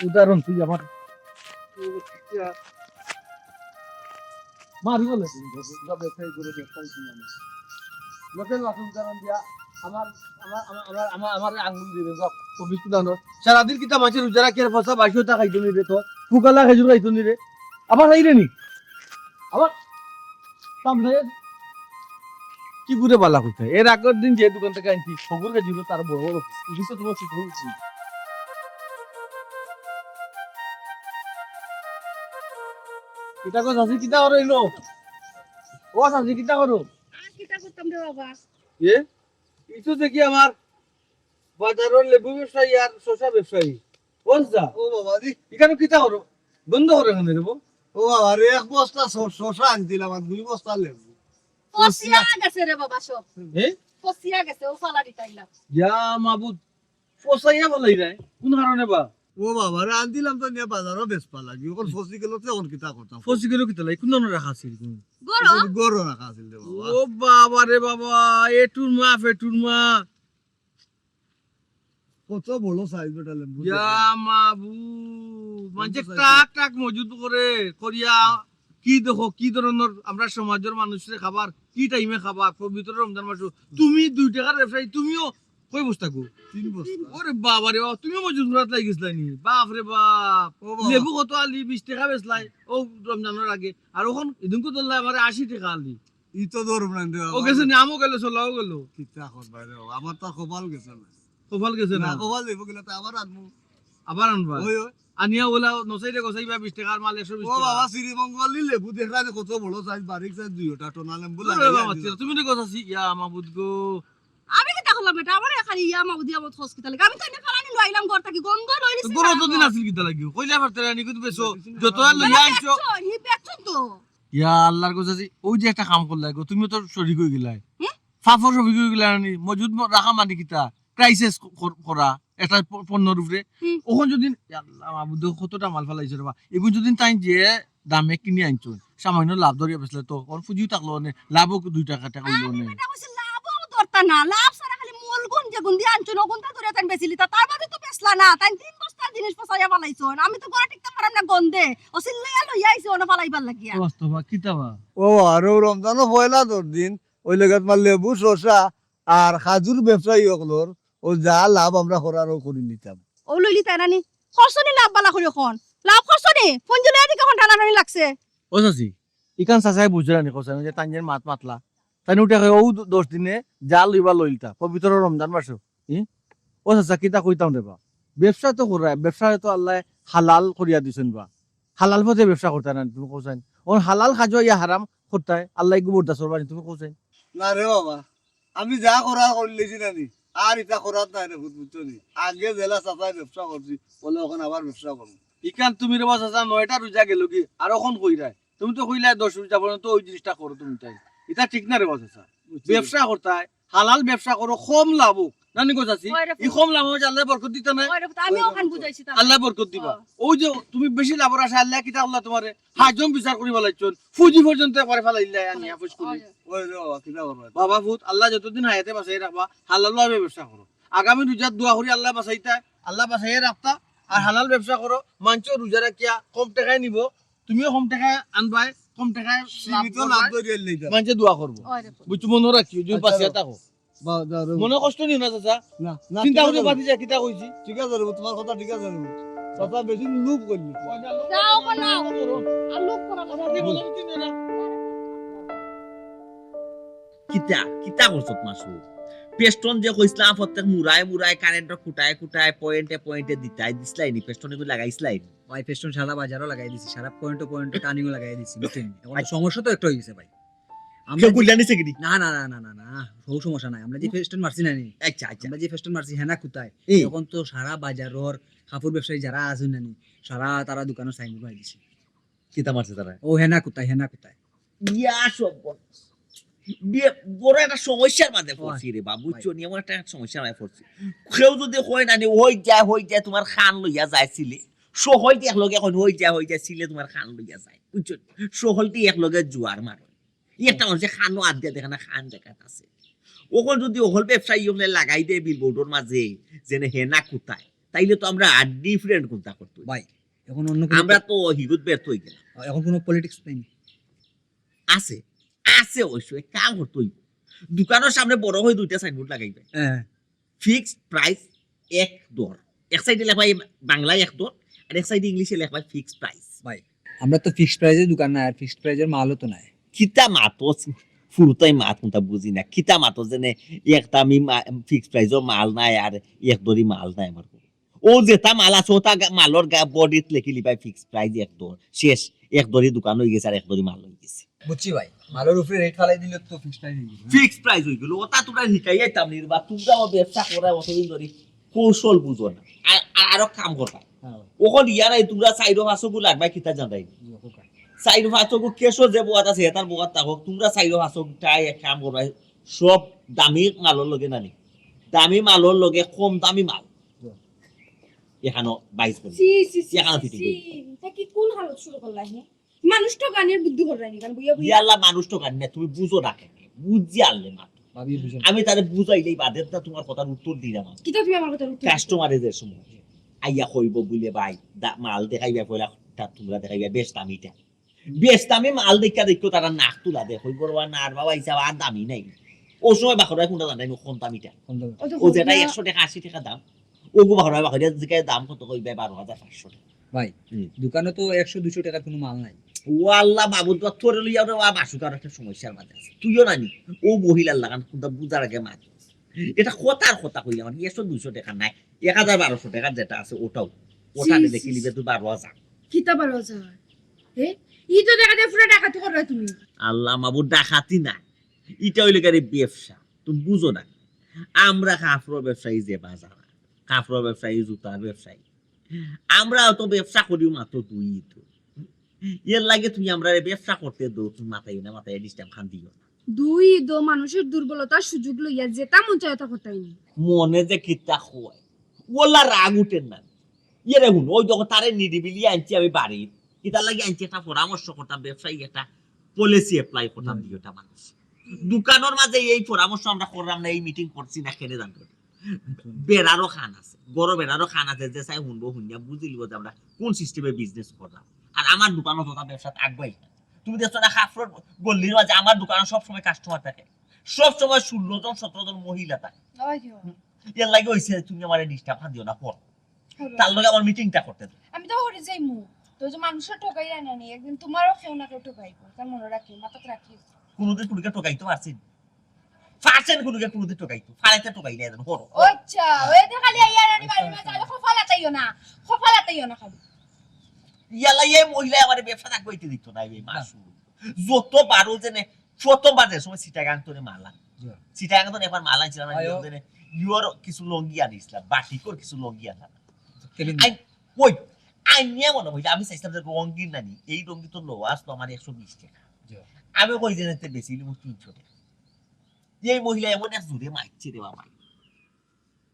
উদাহরণ তুই আমার মারি বলে, ব্যবসায়ী করে ব্যবসায়ী কিনে আনে। লোকের বাসন কারণ দিয়া আমার, আমার, আমার, আমার, আমার, আমার আঙ্গুল দিবে, যাও, অফিস কুদানো। সারাদিন কিতা মাছের উজারা কে ফসা বাইশো টা খাইতো নি রে তো, ফুকালা খেজুর খাইতো নি রে। আবার খাই রে নি। আবার সামনে কি ঘুরে বালা কইতে। এর আগের দিন যে দোকান থেকে আনছি, খবর খেজুর তার বড় বড়। কিন্তু তোমার কি বলছি? কিতা গো চাচি, কিতা করো ইনো? ও চাচি, কিতা করো? আর কিতা করতাম রে বাবা? এ? ইতো দেখি আমার বাজারর লেবু ব্যবসায়ী আর শসা ব্যবসায়ী। ও চাচা। ও বাবা রে। ইখানো কিতা করো? বন্ধ করো কেনে রে বো? ও বাবা রে, এক বস্তা শ-, শসা আনছিলাম আর দুই বস্তা লেবু। পচিয়া গেছে রে বাবা সব। এ? পচিয়া গেছে, ও ফালা দিতাইলা। ইয়া মাবুদ, পচাইয়া ফালাই নাই। কোন কারণে বা? ও বাবা রে, আনছিলাম তো নিয়া বাজারো বেচবা লাগি। অখন পচি গেল তো অখন কিতা করতাম? পচি গেল কিতা লাগি? কোন ধরনের রাখা আছিল? ঘরো? ঘরো রাখা আছিল রে বাবা। ও বাবা রে বাবা, এটুর মা, ফেটুর মা। কত বড় size বেটা লেবু ইয়া দেখো। মাবুদ, মানষে কত size? ট্রাক ট্রাক মজুত করে, করিয়া কি দেখো, কি ধরনের আমরা সমাজর মানুষরে খাবার, কি টাইমে খাবার, পবিত্র রমজান মাসো। তুমি দুই টাকার ব্যবসায়ী, তুমিও কয় বস্তা গো? তিন বস্তা। ওরে বাবা রে বাবা, তুমিও মজুত করাত লাগি গেছলায় নি? বাপ রে বাপ। ও বাবা। লেবু কত আলি? বিশ টাকা বেচলায়। ও রমজানর আগে। আর অখন ইদিনকু ধরলায় আমারে আশি টাকা আলি। ই তো ধরব না রে ও বাবা। গেছে নি, আমও গেল, ছোলাও গেল। কিতা করবা রে বাবা, আমার তো আর কপাল গেছে না। কপাল গেছে না? না, কপাল যাইব গেলে তো আবার আনমু। আবার আনবা? ওই, ওই। আনিয়া ওলা নসাইলে গসাইবা বিশ টাকার মাল একশো বিশ ও টাকা। বাবা, শ্রীমঙ্গলী লেবু দেখলা নি কত বড় size, বারিক size দুইটা, টোনা লেবু ওরে লাগাইয়া বাবা, দিলাম। তুমি তো কথা ছি, ইয়া মাবুদ গো। আমি কিতা করলাম বেটা? আমারে খালি ইয়া মাবুদ, ইয়া মাবুদ খোঁজ কিতা লাগে? আমি তো এনে ফালানি লইলাম ঘর থাকি, গন্ধ লইলিছি তো গরু খারাপ অতদিন হয়। আছিল কিতা লাগি? কইলা পারতে না, নিকুত বেচো, যত আর লইয়া আনছো। বেচছো, ই বেচছো তো। ইয়া আল্লাহর গো চাচি, ওই যে একটা কাম করলা গো, তুমিও তো শরিক অই গেলায়। হুম? ফাফর শরিক অই গেলায় নি, মজুদ ম-, রাখা মানে কিতা? Crisis ক-, কর-, করা, একটা প-, পণ্যর উপরে। হুম। অখন যদি, ইয়া আল্লাহ, মাবুদ, কতটা মাল ফালাইছে রে বা। এগুন যদি তাই যে দামে কিনি আনছো, সামান্য লাভ ধরিয়া বেচলে তো, অখন পুঁজিও থাকলো নে, লাভও দুই টাকা, টাকা অইলো আমি নে। বেটা কইছি, লাভও ধরতা না, লাভ ছাড়া খালি মূল গুণ যেগুন দিয়া আনছো, অগুনতা ধরিয়া তাই বেচিলিতা, তার বাদে তো বেচলা না, তাই তিন বস্তা জিনিস পচাইয়া ফালাইছো। আমি তো ঘরে টিকতাম পারলাম না গন্ধে, ও চিল্লাইয়া লইয়া আইছে, অনো ফালাইবার লাগিয়া। বাস্তবা, কিতা বা? ও, আরো রমজানও পয়লা দশ দিন, ওই লেগে তোমার লেবু, শসা, আর খাজুর ব্যবসায়ী অকলর ও যা লাভ আমরা করার ও করি নিতাম। ও লইলি তাই নানি? করছো নি লাভ বালা করি অখন? লাভ করছো নি? ফোন দিলে এদিকে অখন টানাটানি লাগছে। ও চাচি, ইখান চাচায় বুঝরা নি, কইছে না যে তাইন যে মাত মাতলা। তাইন উঠে কয়, "ও দ-, দশ দিনে যা লইবা লইলতা, পবিত্র রমজান মাসো।" ই? ও চাচা, কিতা কইতাম রে বা? ব্যবসা তো করায়, ব্যবসায় তো আল্লায় হালাল করিয়া দিছইন বা। হালাল পথে ব্যবসা করতায় না, তুমি কও চাইন। অখন হালাল কাজও ইয়া হারাম করতায়, আল্লায় এগু বরদাস্ত করবা নি, তুমি কও চাইন। না রে বাবা, আমি যা করার করিলিছি না নি, আর ইতা করার নাই রে, বুঝ-, বুঝছো নি? আগে যেলা চাচায় ব্যবসা করছি, অলা অখন আবার ব্যবসা করমু। ইখান তুমি রে বা চাচা, নয়টা রোজা গেলগি, আর অখন কইরায়। তুমি তো কইলায় দশ রোজা পর্যন্ত ওই জিনিসটা করো তুমি তাই। ইতা ঠিক না রে বা চাচা। বুঝছি। ব্যবসা করতায়, হালাল ব্যবসা করো, কম লাভ হোক। নানি গো চাচি, ওই রে পুত। ই কম লাভ অইছে আল্লায় বরকত দিতা না? ওই রে পুত, আমি ওখান বুঝাইছি তার। আল্লায় বরকত দিবা। ও। ওই যে তুমি বেশি লাভর আশা আল্লায় কিতা আল্লাহ তোমারে হাজম বিচার করিবা লাইছন, ফুজি পর্যন্ত একবারে ফালাইলা আনিয়া ফুস করি। ওই। ওই রে বাবা, কিতা করবা? বাবা ফুত, আল্লাহ যতদিন হায়াতে বাসাই রাখবা, হালাল ভাবে ব্যবসা করো। আগামী রোজার দোয়া করি আল্লাহ বাসাইতা, আল্লাহ বাসাই রাখতা, আর হালাল ব্যবসা করো। মানষে রোজা রাখিয়া কম টাকায় নিব, তুমিও কম টাকায় আনবায়, কম টাকায় লাভ সীমিত করবায়। লাভ করিয়া লইতা। মানষে দোয়া করবো। ওই রে পুত। বুঝছো, মনে রাখিও, যদি আচ্ছা, বাঁচিয়া রাখো। থাকো। বা-, যা রে। মনে কষ্ট নিও না চাচা। না, না, চিন্তা ঠিক করি আছে। বাদ দিয়া কিতা কইছি। ঠিক আছে রে, তোমার কথা ঠিক আছে রে। চাচা বেশি লোভ করলি। যাও গো, নাও। আর লোভ করা কথা। আপনি মনে রাখবেন না। কিতা কিতা করছত মাসু? পেস্টন যে কইছলাম প্রত্যেক মুড়ায় মুড়ায় কারেন্টর খুঁটায় খুঁটায় পয়েন্টে পয়েন্টে দিতাই দিছলাইনি, পেস্টন এগুলো লাগাইছলাইনি। ভাই, পেস্টন সারা বাজারও লাগাই দিছি, সারা পয়েন্টও পয়েন্টও টার্নিংও লাগাই দিছি, বুঝছেন? এখন তো সমস্যা তো একটা হইছে ভাই। আমরা কেউ যে- গুলিয়া নিছে কিনি? না না না না না না, সব সমস্যা নাই। আমরা যে পেস্টন মারছি না নি, আচ্ছা আচ্ছা। আমরা যে পেস্টন মারছি হেনা কোথায়? এই। এখন তো সারা বাজারর কাপড় ব্যবসায়ী যারা আছেন না নি, সারা তারা দোকানও সাইনবোর্ড মারি দিছে। কিতা মারছে তারা? ও হেনা কোথায়, হেনা কোথায়? ইয়া সব বড়। বিয়ে বড় একটা সমস্যার মাঝে পড়ছি রে বাবু, বুঝছো নি? এমন একটা সমস্যার মাঝে পড়ছি। কেউ যদি কয় না নি, হই যায়, হই যায়, তোমার খান লইয়া যায় সিলে। সকলটি এক লগে এখন হই যায়, হই যায়, সিলে তোমার খান লইয়া যায়, বুঝছো নি? সকলটি এক লগে জুয়ার মারে। এই একটা মানুষের খানও আত দিয়া দেখে না, খান জাগাত আছে। ওখান যদি ওখান ব্যবসায়ী ওখানে লাগাই দেয় বিলবোর্ডর মাঝে, যেন হেনা কোথায়, তাইলে তো আমরা আর ডিফারেন্ট কোনটা করতে হইব। ভাই, এখন অন্য কোনো আমরা তো হিরুত ব্যর্থ হয়ে গেলাম। এখন কোনো পলিটিক্স নেই। আছে, আছে অবশ্যই, কাম করতে হইব। দোকানের সামনে বড় হয়ে দুইটা সাইনবোর্ড লাগাইবে, হ্যাঁ। ফিক্সড প্রাইস এক দর। এক সাইডে লেখা হয় বাংলায় এক দর, আর এক সাইডে ইংলিশে লেখা হয় ফিক্সড প্রাইস। ভাই, আমরা তো ফিক্সড প্রাইসে দোকান নাই, আর ফিক্সড প্রাইসের মালও তো নাই। কিতা মাতো, ফুরুতাই মাত কোনটা বুঝি না। কিতা মাতো যেন এক দামি ফিক্সড প্রাইসও মাল নাই আর এক দরি মাল নাই আমার। ও যেটা মাল আছে ওটা গা- মালর গা বডিত লেখি লিবাই ফিক্সড প্রাইস এক দর, শেষ। এক দরি দোকান হয়ে গেছে আর এক দরি মাল হয়ে গেছে। বুঝছি ভাই, মালর উপরে রেট ফালাই দিলে তো ফিক্সড প্রাইস হয়ে গেছে। ফিক্সড প্রাইস হয়ে গেল, ওটা তোমরা হিকাইয়া তাম নির্বা, তোমরাও ব্যবসা করা অতদিন ধরে কৌশল বুঝো না। আর আর আরো কাম করবা। হ্যাঁ ভাই, ওখান ইয়া নাই, তোমরা সাইডো ফাঁসো গু লাগবাই কিতা জানাই। জি, ওকে। সাইডো ফাঁসো গু কেশো যে বউত আছে, হেতার বউত থাকো, তোমরা সাইডো ফাঁসো টাই এক কাম করবাই, সব দামি মালর লগে নানি, দামি মালর লগে কম দামি মাল। এখানো বাইশ করে। সি, সি, সি, এখানো সি, ফিটিং সি। করি। তা কি কোন হালত শুরু করলা হে? মানুষ ঠকানির বুদ্ধি করলানি কারণ বুইয়া বুইয়া। ইয়াল্লা মানুষ ঠকানি না, তুমি বুঝো না কেন? বুঝি আনলে মাত্র। ভাবিয়ে বুঝেন। আমি তারে বুঝাইলেই বাদে তা তোমার কথার উত্তর দিলাম আমি। কিতা তুমি আমার কথার উত্তর? কাস্টমারে যে সময় আইয়া কইব বুলে ভাই, দা-, মাল দেখাইবা পয়লা, তা তোমরা দেখাইবা বেশ দামিটা। বেশ দামি মাল দেখা দেখো তারা নাক তুলা দেখো, বড় না আর বাবা হিসাব আর দামি নাই। ও সময় বাখরায় কোনটা জানাই কোন দামিটা? কোন দামে? ওই তো ও যেটা বুঝলা। একশো টাকা আশি টাকা দাম, ওগু বাখরায় বাখরায় জিকায় দাম কত কইবে বারো হাজার পাঁচশো টাকা। ভাই, হুম। দোকানে তো একশো দুশো টাকার কোনো মাল নাই। ও আল্লাহ বাবু, তো তোরে লইয়া ওরা বাসুক আর একটা সমস্যার মাঝে আছে। তুইও নানি, ও মহিলার লাগান কোনটা বুঝার আগে মাছ। এটা কথার কথা কইলাম, মানে একশো দুশো টাকা নাই, এক হাজার বারোশো টাকার যেটা আছে ওটাও, ওটা জি, দেখি জি, নিবে জি। তুই বারো হাজার। কিতা বারো হাজার? হে? ই তো দেখা যায় পুরো ডাকাতি করো তুমি। আল্লাহ মাবুদ, ডাকাতি নাই, এটা হইলে গাড়ি ব্যবসা, তুমি বুঝো না। আমরা কাপড় ব্যবসায়ী যে বাজার, কাপড় ব্যবসায়ী, জুতার ব্যবসায়ী, আমরা তো ব্যবসা করি মাত্র দুই তো। এর লাগে তুমি আমরা ব্যবসা করতে দো, তুমি মাথায় না মাথায় ডিস্টার্ব খান দিও না। দুই দো মানুষের দুর্বলতার সুযোগ লইয়া যেটা মন চায় তা করতাই নি। মনে যে কিতা হয়, ওলা রাগ উঠের না। ইয়ে রে হুন, ওই দেখো তারে নিরিবিলি আনছি আমি বাড়ি, কিতার লাগি আনছি একটা পরামর্শ করতাম, ব্যবসায়ী একটা পলিসি অ্যাপ্লাই করতাম দিও একটা মানুষ। দোকানের মাঝে এই পরামর্শ আমরা করলাম না, এই মিটিং করছি না, কেনে জানতো? বেড়ারও খান আছে, গরো বেড়ারও খান আছে, যে চাই হুনবো, হুনিয়া বুঝিলিব যে আমরা কোন সিস্টেমে বিজনেস করলাম। আর আমার দোকানও তো ব্যবসাত আগুয়াই না। তুমি দেখছো না, কাপড়র গল্লির মাঝে আমার দোকানে সব সময় কাস্টমার থাকে, সব সময় ষোলো জন সতেরো জন মহিলা থাকে। এর লাগে হইছে, তুমি আমারে ডিস্টার্ব দিও না, পড়। তার লগে আমার মিটিংটা করতে দাও। আমি তো হরে যাইমু। তো যে মানুষের ঠকাই জানি না, একদিন তোমারও কেউ না কেউ ঠকাইবো। তার মনে রাখি, মাথাত রাখি। কোনোদিন কোনোকে ঠকাইতে পারছি? পারছেন কোনোকে কোনোদিন ঠকাইতো? ফালাইতে ঠকাই না, জানো, হরো। আচ্ছা, ওই যে খালি আইয়া রানি বাড়ির মাঝে আইলে খোফা লাতাইও না। খোফা লাতাইও না খালি। ইয়ালা এই মহিলা আমার ব্যবসা থাকবো, এতে দিত না, এই মাসু। যত বারো জেনে, প্রথমবার যে সময় সিটাগাং তোরে মালা। সিটাগাং তোরে একবার মালা ছিলাম, আমি আয়ো। ওখানে ইউর কিছু লঙ্গি আনিছিলাম, বাটিকর কিছু লঙ্গি আনলাম। কেমন? আই, ওই, আই নিয়ে মনে হয় যে আমি চাইছিলাম যে রঙ্গিন নানি, এই রঙ্গি তো লো আসতো আমার একশো বিশ টাকা। জি। আমি কই যে নিতে বেশি নিব তিনশো টাকা। এই মহিলা এমন এক জোরে মারছে রে বাবা,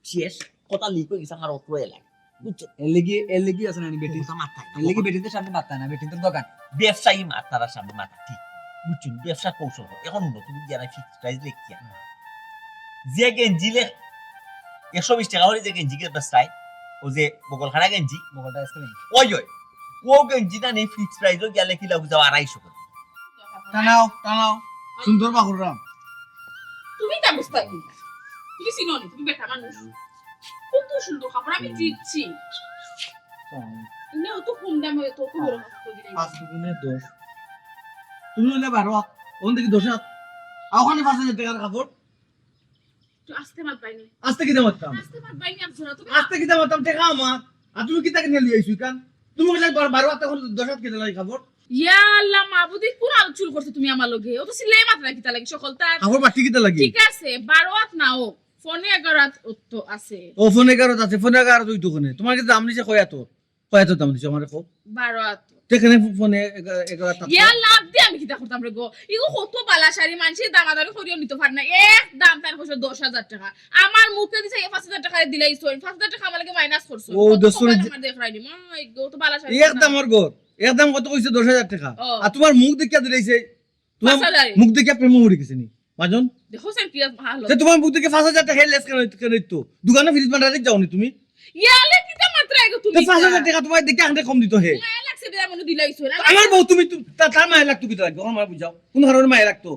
শেষ। কথা লিক অই গেছে আমার অত এলাকা, বুঝছো? এর লাগি, এর লাগি আছে না নি বেটি? কথা মাথায় না। এর লাগি বেটিন্তর সামনে মাততা না, বেটিন্তর দোকান। ব্যবসায়ী মাত, তারার সামনে মাতা ঠিক, বুঝছো? ব্যবসা কৌশল। এখন হুনো, তুমি গিয়া না ফিক্সড প্রাইস লেখিয়া, যে গেঞ্জি লে একশো বিশ টেকা করি যে গেঞ্জি কে বেচতায়, ও যে বগলখানা গেঞ্জি, বগলটা আইসক্রিম। ওই, ওই, ও গেঞ্জি না নি ফিক্সড প্রাইস গিয়া লেখিলা বুঝাও আড়াইশো করি। টানাও, টানাও, সুন্দর বাহুরাম। তুমি তা বুঝতা কি? তুমি চিনো নি, তুমি বেটা মানুষ। কত সুন্দর কাপড়, আমি জিতছি। না, অত কম দামে অত, অত বড় কাপড় দিলাই। পাঁচ দুগুণে দশ। তুমি হইলে বারো হাত, ওখান থেকে দশ হাত। আর ওখানে পাঁচ হাজার টেকার কাপড়। তো আস্তে মাত বাইনি। আস্তে কিতা মাততাম? আস্তে মাত বাইনি, আস্তে না, তুমি আস্তে কিতা মাততাম? টেকা আমার। আর তুমি কিতা কিনে লই আইছো ইখান? তুমি হইলে বার-, বারো হাত, এখন দশ হাত কিতা লাগি কাপড়? ইয়া আল্লাহ, মাবুদি কোন আউট চুল করছো তুমি আমার লগে? ও তো সিলাই মাত্রা কিতা লাগি, সকল তার। কাপড় বাটি কিতা লাগি? ঠিক আছে, বারো হাত নাও, ফোনে এগারো হাত তো আছে। ও, ফোনে এগারো হাত আছে, ফোনে এগারো হাত অইতো কেনে? তোমার কি দাম নিছে কয় হাত? কয় হাত দাম নিছে আমারে কও? বারো হাত। তে কেনে ফোনে এগা-, এগারো হাত? ইয়া লাভ দি আমি কিতা করতাম রে গো? ইগো কত বালা শাড়ি, মানষে দামাদামি করিও নিতো পারে না। এক দাম তার কইছে দশ হাজার টেকা। আমার মুখে দিছে এই পাঁচ হাজার টেকা দিলাইছো, পাঁচ হাজার টেকা আমার লগে মাইনাস করছো। ও, কত দশ কপাল হাজার। আমার দেখ রাইনি, মা, ইগো তো বালা শাড়ি এক না। দামর ঘর, এক দাম কত কইছে? দশ হাজার টেকা। ও। আর তোমার মুখ দেখিয়া দিলাইছে, তোমার পাঁচ হাজার। মুখ দেখিয়া প্রেমে পড়ি গেছে নি? মাজন? দেখো স্যার, কি আর ভালো। তে তোমার মুখ দেখে পাঁচ হাজার টেকা লেস কেনে, কেনে দিত? দোকানে ফ্রিজ ভান্ডারে যাও নি তুমি? ইয়ালে কিতা মাত্রা এগো তুমি তে পাঁচ হাজার তা? টেকা তোমার দেখে আনতে কম দিত হে। মায়া লাগছে বিয়া মনে দিলাইছো না। তো আমার বউ তুমি তো, তা-, তার মায়া লাগতো কিতা লাগবে? আমার বুঝাও। কোন কারণে মায়া লাগতো?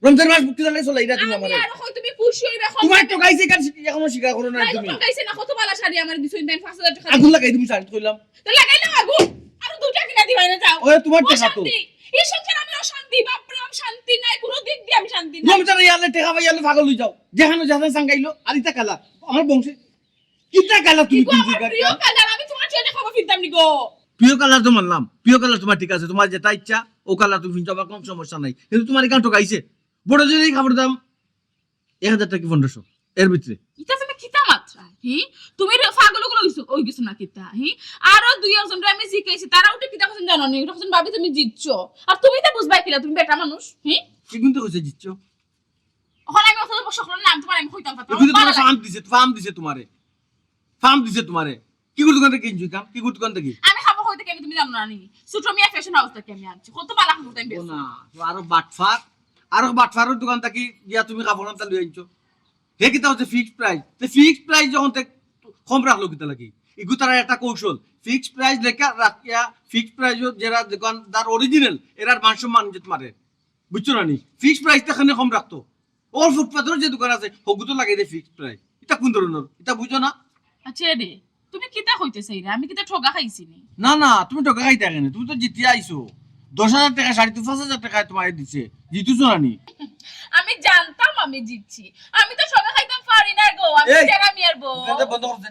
রমজান মাস বুকতে জানলে চলে এরা তুমি আমি আমারে। আর কই তুমি খুশি হইবে, কম তোমার হইবে। ঠকাইছে কার এখনো স্বীকার করো না নাই, তুমি। ঠকাইছে না, কত বালা শাড়ি আমার দিছো, ইন্দাইন পাঁচ হাজার টেকা। আগুন লাগাই দিমু শাড়ি কইলাম। তো লাগাইলাম আগুন, আর দুইটা কিনা দিবাই না, যাও। ওই তোমার টেকা তো। অশান্তি। এই সংসার আমি অশান্তি, বাপরে, আমি শান্তি নাই, কোনো দিক দিয়ে আমি শান্তি নাই। রমজান ইয়ালে টেকা পাই, ইয়ালে পাগল হই যাও। যেখানে যেখানে সাঙ্গাইলো, আর ইতা কালা। আমার বংশে কিতা কালা তুমি ইগো, কিনছো আমার কাকা? প্রিয় কালার, আমি তোমার জন্য খাবার ফিরতাম নি গো। প্রিয় কালার তো মানলাম, প্রিয় কালার তোমার ঠিক আছে, তোমার যেটা ইচ্ছা, ও কালার তুমি ফিনছো, আবার কম সমস্যা নাই। কিন্তু তোমার এখানে ঠকাইছে। বড় জোরেই কাপড় দাম এক হাজার টাকা কি পনেরোশো, এর ভিতরে। ইটা তুমি কিতা মাত্রা, হি? তুমি রে পাগল ওগুলো হইছো, ওই গেছো না কিতা, হি? আরো দুই একজন রে আমি জিকাইছি, তারা উঠে কিতা করছেন জানো নি? ওটা করছেন, "ভাবি, তুমি জিতছো।" আর তুমি তো বুঝবাই কিলা, তুমি বেটা মানুষ, হি? কি গুনতে কইছে জিতছো? ওখানে আমি অত বড় সকলের নাম তোমার আমি কইতাম পারতাম। এগুলো তোমার বাবা ফার্ম দিছে, ফার্ম দিছে তোমারে। ফার্ম দিছে তোমারে। কি করে দোকান থেকে কিনছো কাম? কি করে দোকান থেকে? আমি খাবো কই থেকে, আমি তুমি জানো না নি? ছোট মিয়া ফ্যাশন হাউস থেকে আমি আনছি। কত বালা কাপড় আমি ও বেচছি। না, তো আরো বাটফার, আরো বাটফারের দোকান থেকে গিয়া তুমি কাপড় আনতে লই আনছো। হে কিতা হচ্ছে ফিক্সড প্রাইস? তো ফিক্সড প্রাইস যখন তে কম রাখলো কিতা লাগি? ইগু তারা একটা কৌশল। ফিক্সড প্রাইস লেখা রাখিয়া ফিক্সড প্রাইস যেরা দোকানদার অরিজিনাল, এরার মান সম্মান যে তোমারে। বুঝছো না নি? ফিক্সড প্রাইস তো এখানে কম রাখতো। ওর ফুটপাতের যে দোকান আছে, হগু তো লাগাই দে ফিক্সড প্রাইস। এটা কোন ধরনের? এটা বুঝো না? আচ্ছা রে, তুমি কিতা কইতে চাইরা? আমি কিতা ঠগা খাইছি নি? না, না, তুমি ঠগা খাইতে কেন? তুমি তো জিতিয়া আইছো। দশ হাজার টাকা শাড়ি তো পাঁচ হাজার টাকায় তোমায় দিছে। জিতুছো না নি? আমি জানতাম আমি জিতছি। আমি তো ঠগা খাইতাম পারি না গো। আমি এই, তেরা মিয়ার বউ। দোকানটা বন্ধ করছে।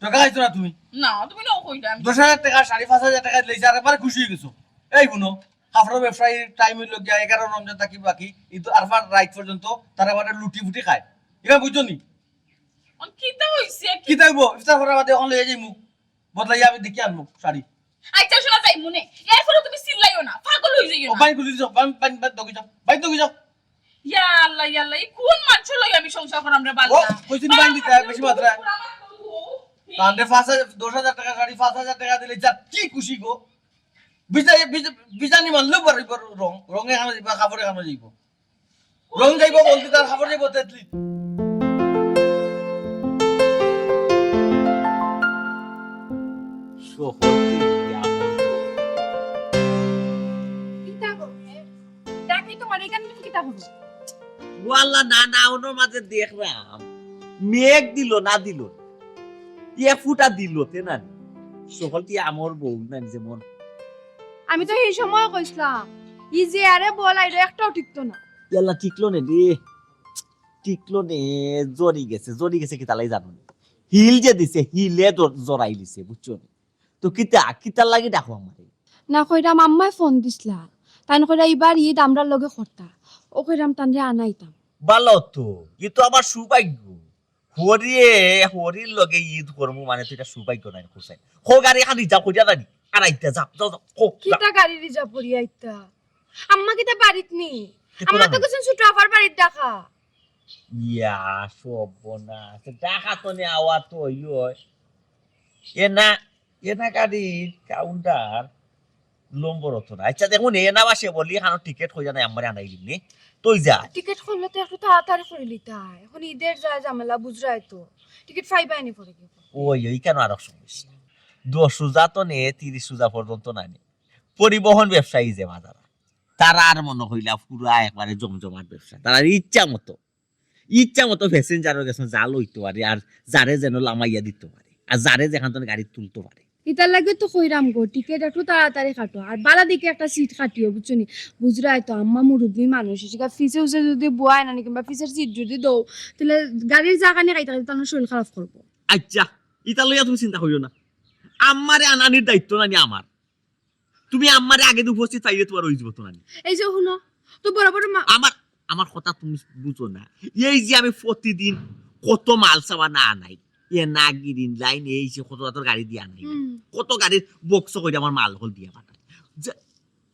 ঠগা খাইছো না তুমি? না, তুমি না কইলা। আমি দশ হাজার টাকা শাড়ি পাঁচ হাজার টাকা দিলে আর একবার খুশি হয়ে গেছো। এই হুনো, কাপড়ের ব্যবসায়ীর টাইম হইল গিয়া এগারো রমজান থাকি বাকি, ঈদ আরফার রাইত পর্যন্ত তারা মানে লুটি ফুটি খায়। এটা বুঝছো নি? অন কিতা হইছে? কি কিতা হইব? ইফতার করার বাদে অখন লইয়া যাইমু। বদলাইয়া আমি দেখি আনমু শাড়ি। আচ্ছা, শোনা যাই মনে। এরপরে তুমি চিল্লাইও না, পাগল হই যাইও ও না। বাইর করে দিছো, বাইর, বাইর, বাইর দগি যাও, বাইর দগি যাও। ইয়া আল্লাহ, ইয়া আল্লাহ, এই কোন মানুষ লই আমি সংসার করাম রে ও, বাল্লা? কইছি নি বাইর দিতে, বেশি মাত্রা। তাহলে পাঁচ হাজার, দশ হাজার টাকা শাড়ি, পাঁচ হাজার টাকা দিলে যা কি খুশি গো। বিজা-, বিজা-, বিজানি মারলেও পারি, পারি রং, রঙে কানো যাইব, কাপড়ে কানো যাইব। রং যাইব বলতে তার কাপড় যাইব তেতলি। কিতা করবে? ডাকি তোমার এখানে তুমি কিতা করবে? ওয়াল্লা না, না, ওনোর মাঝে দেখলাম। মেঘ দিল না দিল। এ ফুটা দিল তে না। সকল কি আমার বউ না যেমন। আমি তো সেই সময় কইছিলাম, ই যে আরে বল আইরো একটাও টিকতো না। ইয়াল্লা টিকলো নে রে। টিকলো নে, জরি গেছে, জরি গেছে কিতা লাগি জানো নি? হিল যে দিছে, হিলে দ-, জরাই দিছে, বুঝছো নি? তো কিতা, কিতার লাগি ডাকো আমারে? না কইরাম আম্মায় ফোন দিছলা। তাইন কইরা ইবার ঈদ আমরার লগে করতা। ও কইরাম তানরে আনাইতাম। ভালো তো, ই তো আমার সৌভাগ্য। হরিয়ে, হরির লগে ঈদ করমু মানে তো এটা সৌভাগ্য নায়, হোসেন। হো গাড়ি খালি যা করিয়া জানি। আর আইতা যা, যা, যা, হো, যা। কিতা গাড়ি রিজার্ভ করিয়া আইতা? আম্মা কিতা বাড়িত নি? আমার তো কিছু ছোট আফার বাড়ির ঢাকা। ইয়া, সর্বনাশ। ঢাকা তো নে আওয়া তো ওই ওই। এ না, এ না গাড়ির কাউন্টার নম্বর হতো না। আচ্ছা, দেখুন, এ না বাসে বলি, এখানো টিকিট হইয়া নাই, আমারে আনাই দিমনি। তুই যা। টিকিট করলে তো একটু তাড়াতাড়ি করিলিতায়। এখন ঈদের যা ঝামেলা, বুঝরায় তো। টিকিট পাইবায় নি পরে কি? ওই, ওই কেন আরো সমস্যা। দশ রোজা তো নে, তিরিশ রোজা পর্যন্ত না নে। পরিবহন ব্যবসায়ী যে বাজার, তারা আর মনে হইলা পুরা একবারে জমজমাট ব্যবসা। তারা ইচ্ছা মতো, ইচ্ছা মতো প্যাসেঞ্জারও গেছে যা লইতে পারে, আর যারে যেন লামাইয়া দিতে পারে, আর যারে যেখান থেকে গাড়ি তুলতে পারে। ইতার লাগি তো কইরাম গো, টিকিট একটু তাড়াতাড়ি কাটো, আর বালা দেখি একটা সিট কাটিও, বুঝছো নি? বুঝরায় তো, আম্মা মুরব্বি মানুষ, এসে পিছে উঠে যদি বয় না নি, কিংবা পিছের সিট যদি দেও, তাহলে গাড়ির জাগা নি খাইতে খাইতে তার শরীর খারাপ করবো। আচ্ছা, ইতা লইয়া তুমি চিন্তা করিও না, আম্মারে আনানির দায়িত্ব না নি আমার। তুমি আম্মারে আগে দিয়ে উপস্থিত পাইলে তোমার ওই জীবত না নি। এই যে হুনো, তো বড় বড় মা- আমার, আমার কথা তুমি বুঝো না। এই যে আমি প্রতিদিন কত মাল সামান আনাই, এ না গ্রিন লাইন, এই যে কত জাতর গাড়ি দিয়া আনাই, হুম। কত গাড়ির বক্স করে আমার মাল হল দিয়া পাঠাই। যে,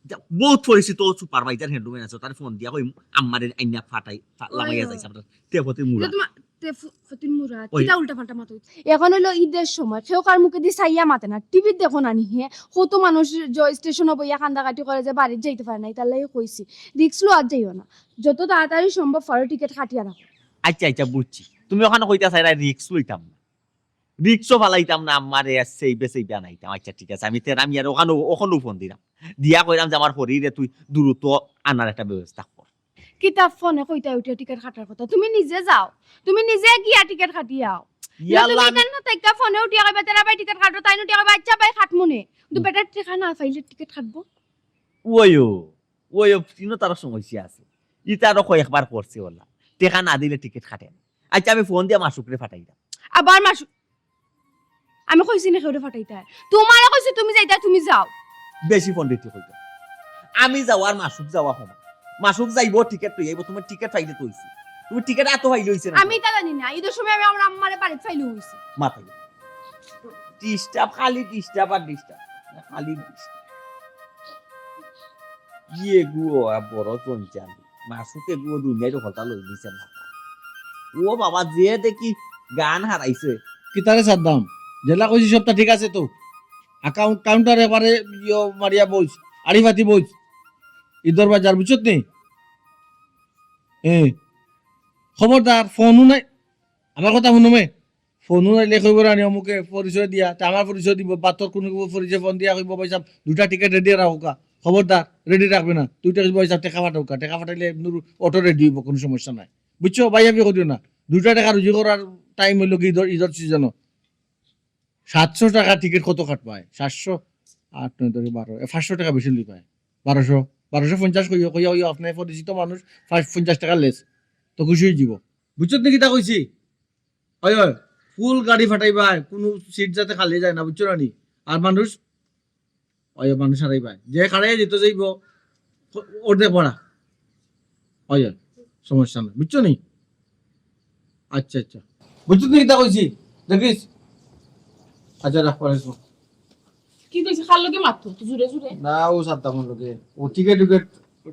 যে বহুত পরিচিত সুপারভাইজার হ্যান্ডম্যান আছে, তার ফোন দিয়া কই আম্মারে আইনা ফাটাই, ফা-, ওই, লামাইয়া ওই। যাইছে আপনার তেফতি মুরা। তোমার তেফ-, ফতির মুরা, ওই। কিতা উল্টা পাল্টা মাতো। এখন হইলো ঈদের সময়, কেউ কার মুখে দি চাইয়া মাতে না, টিভি দেখো না নি হে, কত মানুষ যে স্টেশনে বইয়া কান্দাকাটি করে যে বাড়িত যাইতে পারে না, ইতার লাগি কইছি, রিস্ক লওয়া যাইও না, যত তাড়াতাড়ি সম্ভব পারো টিকিট কাটিয়া রাখো। আচ্ছা, আচ্ছা, বুঝছি। তুমি ওখানে কইতা চাইরা রিস্ক লইতাম না, রিস্কও ফালাইতাম না, আমারে সেইবে সেইবে আনাইতাম। আচ্ছা, ঠিক আছে, আমি তেরামি আর ওখানে, ওখানেও ফোন দিলাম, দিয়া কইলাম যে আমার হরিরে তুই দ্রুত আনার একটা ব্যবস্থা কর। কিতা ফোনে কইতা উঠিয়া টিকিট কাটার কথা? তুমি নিজে যাও, তুমি নিজে গিয়া টিকিট কাটিয়া আও। ইয়া না, তুমি আল্লাহ, আমি এখান না তাইকা ফোনে উঠিয়া কইবা, "তেরা ভাই টিকিট কাটো", তাইন উঠিয়া কইবা, "আচ্ছা ভাই, কাটমু নে।" কিন্তু হুম। বেটার টেকা না পাইলে টিকিট কাটবো? ওইও, ওইও, তিনও তার সমস্যা আছে। ইতা আরো কয়েকবার করছে ওলা। টেকা না দিলে টিকিট কাটে না। আচ্ছা, আমি ফোন দিয়া মাসুকরে ফাটাই দাও। আবার মাসুক? আমি কইছি না কেউরে ফাটাইতায়। তোমারে কইছি তুমি যাইতায়, তুমি যাও। বেশি পণ্ডিতি কইতো। আমি যাওয়ার মাসুক যাওয়া সমান। মাসুক যাইবো, টিকিট লই আইবো, তুমি টিকিট পাইলে তো অইছে। তুমি টিকিট আতো পাইলে অইছে না। আমি ইতা জানি না। ঈদের সময় আমি আমার আম্মারে বাড়িত পাইলে অইছে। মাথায়। ডিস্টার্ব, খালি ডিস্টার্ব আর ডিস্টার্ব। খালি ডিস্টার্ব। ইয়ে গো, আ, বড় চঞ্চাল। মাসুকে গো দুনিয়ার হতা লই নিছে না। ও বাবা, যে দেখি গান হারাইছে। কিতারে সাদ্দাম? যেলা কইছি সবটা ঠিক আছে তো? অ্যাকাউন্ট, কাউন্টার এবারে ইয়ো মারিয়া বইস, আড়িফাতি বইস। ইদর বাজার বুঝছত নি? এ, খবরদার, ফোনও নাই। আমার কথা হুনো মে। ফোনও নাইলে কইব রানি অমুকে পরিচয় দিয়া, তে আমার পরিচয় দিব, বাতর কোনো পরিচয় ফোন দিয়া কইব, "ভাই সাহেব, দুইটা টিকিট রেডি রাখুকা।" খবরদার, রেডি রাখবে না। দুইটা কইব, "ভাই সাহেব, টেকা পাঠাউকা।" টেকা পাঠাইলে এমনি অটো রেডি হইব, কোনো সমস্যা নাই। বুঝছো? ভাই, আমি করিও না। দুইটা টেকা রুজি করার টাইম হইল কি ইদর, ইদর সিজনও। সাতশো টেকা টিকিট কত কাটবায়? সাতশো, আট, নয়, দশ, বারো, এ, পাঁচশো টেকা বেশি লইবায়। বারোশো, বারোশো পঞ্চাশ কইও, কইয়া, কইয়া, আপনি পরিচিত মানুষ, পাঁচ-, পঞ্চাশ টেকা লেস। তো খুশি হয়ে যাব। বুঝছত নি কিতা কইছি? হয়, হয়, ফুল গাড়ি ফাটাইবায়, কোনো সিট যাতে খালি যায় না, বুঝছো না নি? আর মানুষ, হয়, মানুষ হারাইবায়। যে খাড়াইয়া যেত যাইব, অর্ধেক ভাড়া। হয়, হয়, সমস্যা নাই, বুঝছো নি? আচ্ছা, আচ্ছা। বুঝছত নি কিতা কইছি? দেখিস? আচ্ছা, রাখ, পরে শোন। কি কইছে? কার লগে মাততো? তো জোরে জোরে। না, ও সাদ্দামর লগে। ও টিকিট টিকিট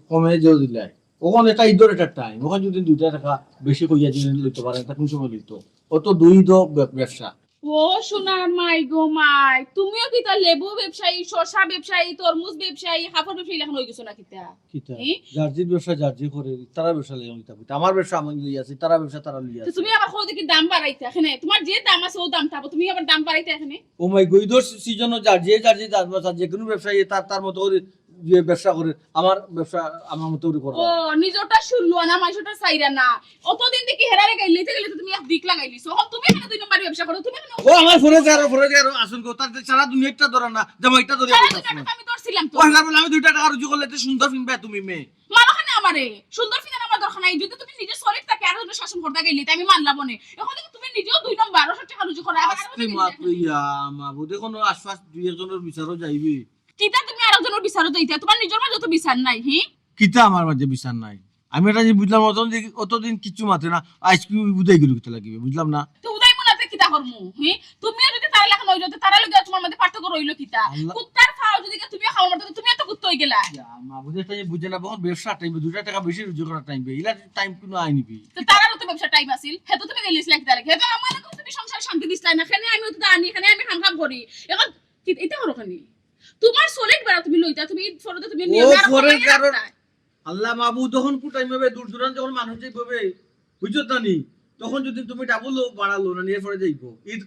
কমে যেও দিলাই। ওখানে একটা ইদর একটা টাইম। ওখানে যদি দুইটা টেকা বেশি কইয়া যদি লইতে পারেন, তা কোন সময় লইতো? ও তো দুই দ ব্য-, ব্যবসা। ও সোনার মাই গো মাই, তুমিও কিতা লেবু ব্যবসায়ী, শসা ব্যবসায়ী, তরমুজ ব্যবসায়ী, কাপড় ব্যবসায়ী এখন হয়ে গেছো না কিতা? কিতা? এ? যার যে ব্যবসা যার যে করে, তারা ব্যবসা লইয়া কিতা? আমার ব্যবসা আমি লইয়া আছি, তারা ব্যবসা তারা লইয়া তো আছে। তুমি আবার কও দেখি দাম বাড়াইতা এখানে, তোমার যে দাম আছে ও দাম থাকবো, তুমি আবার দাম বাড়াইতা এখানে? ও মাই গো, ইদর সিজনও যার যে, যার যে যার ব্যবসা, যে কোনো ব্যবসায়ী তার, তার মতো করে যে ব্যবসা করে, আমার ব্যবসা আমার মতো করে করে। ও, নিজরটা শুনলো না, মানুষটা চাইরা না। অতদিন দেখি হেরারে গাইল লইতে গেলে তো তুমি এক দিক লাগাইলিছো। এখন তুমি এখানে দুই নম্বরই ব্যবসা করো, তুমি এখানে ও আমার ফোনে যারো, ফোনে যারো, আসুন গো, তার সারা দুনিয়াটা ধরে না, জামাইটা ধরে সারা বসে দুনিয়াটা আছো। তো আমি ধরছিলাম তো। ও, হ্যাঁ, বলে আমি দুইটা টেকা রুজি করলে তো সুন্দর ফিনবে তুমি মেয়ে। মারো কেনে আমারে? সুন্দর ফিনার আমার দরকার নাই। যদি তুমি নিজে শরীর থাকে আর জন্য শাসন করতে গেলে, তাই আমি মানলাম না। এখন দেখি তুমি নিজেও দুই নম্বর, আরো সব টেকা রুজি করো, আবার আরো আস্তে দুই নম্বর। মাতলো ইয়া, মাবুদে কোনো আশপাশ দুই একজনের বিচারও যাইবে। কিতা তুমি আরেকজনের বিচারও যাইতা? তোমার নিজের মাঝে তো বিচার নাই, হি? কিতা আমার মাঝে বিচার নাই? আমি এটা যে বুঝলাম, অতদিন, অতদিন কিচ্ছু মাতে না, আজকে উদয় গেল কিতা লাগিবে, বুঝলাম না। তো উদয় মনে আছে কিতা? করমু, হি? তুমিও যদি তারা লাখান অইলে, তো তারা লগে তুমার মাঝে পার্থক্য রইলো কিতা? আল্লাহ। কুত্তার ফাও যদি গিয়া তুমিও খাওয়া মারতে, তুমিও তো কুত্তা অই গেলা। ইয়া, মা, বুঝে টাইম বুঝে না, বখন ব্যবসা টাইম, দুইটা টেকা বেশি রুজি করার টাইম, ইলা টাইম কুনু আইনি বি। তো তারারও তো ব্যবসা টাইম আছিল, হে তো তুমি গেলিছিলা কিতা লাগি? হে তো আমার এখন তুমি সংসার শান্তি দিছিলা না, কেনে আমি তো জানি, কেনে আমি কাম কাম করি। এখন কি, ইতা করো কেনে? তুমার সলিড ভাড়া তুমি লইতা, তুমি ঈদ পরে তো তুমি ও, নিয়মে আর পরে কমাইয়া কারণ রাখতায়। আল্লাহ মাবুদ, যখন কুটাইম হবে, দূর দূরান্ত যখন মানুষ যাইব হবে, বুঝছো তো নি? তখন যদি তুমি ডাবল ভাড়া লও না, নিয়ে পরে যাইব। ঈদ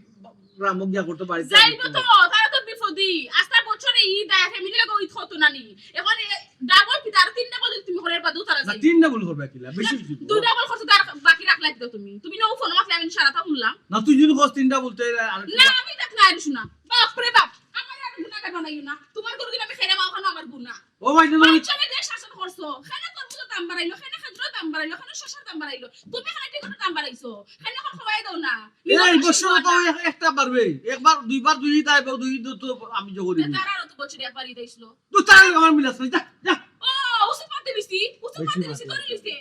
গ্রামক গিয়া করতে বাড়িতে যাইব তো, তারা তো বিপদি। আস্তা বছরে ঈদ আয়, ফ্যামিলি লগে ঈদ হতো না নি। এখন এ, ডাবল কি তার তিন ডাবল যদি তুমি করে বাদু তারা না, যাইব। তিন ডাবল করবে কিলা? বেশি হইছে তো। দুই ডাবল করতে তার বাকি রাখলাই তো তুমি। তুমি না ফোন মারলে আমি সারাটা শুনলাম। না, তুই যদি কস তিন ডাবল, তে আর না, আমি দেখ না, আর শোনা। বাপ রে বাপ, আমার আর গুণাগার বানাইও না। তোমার গরু কিনা আমি খেয়ে নেওয়া, ওখানে আমার গুণা। ও ভাই, তুমি বাচ্চারে যে শাসন করছো, কেনে তরমুজের দাম বাড়াইলো, কেনে খেজুরের দাম বাড়াইলো, কেনে শসার দাম বাড়াইলো, তুমি কেনে টিকটর দাম বাড়াইছো, কেনে এখন খোয়াই দাও না। এই বছর তো এক-, একটা বাড়বে, একবার দুইবার দুই দায় বা দুই দু তো আমি জোগাড় করি। তারা আরো তো বছরে একবার ঈদ আইছিল। তো তার আমার মিলাস নাই, যা, যা। ও, উসু পাতে দিছি, উসু বেশি পাতে দিছি, মাতে। ধরে নিছে।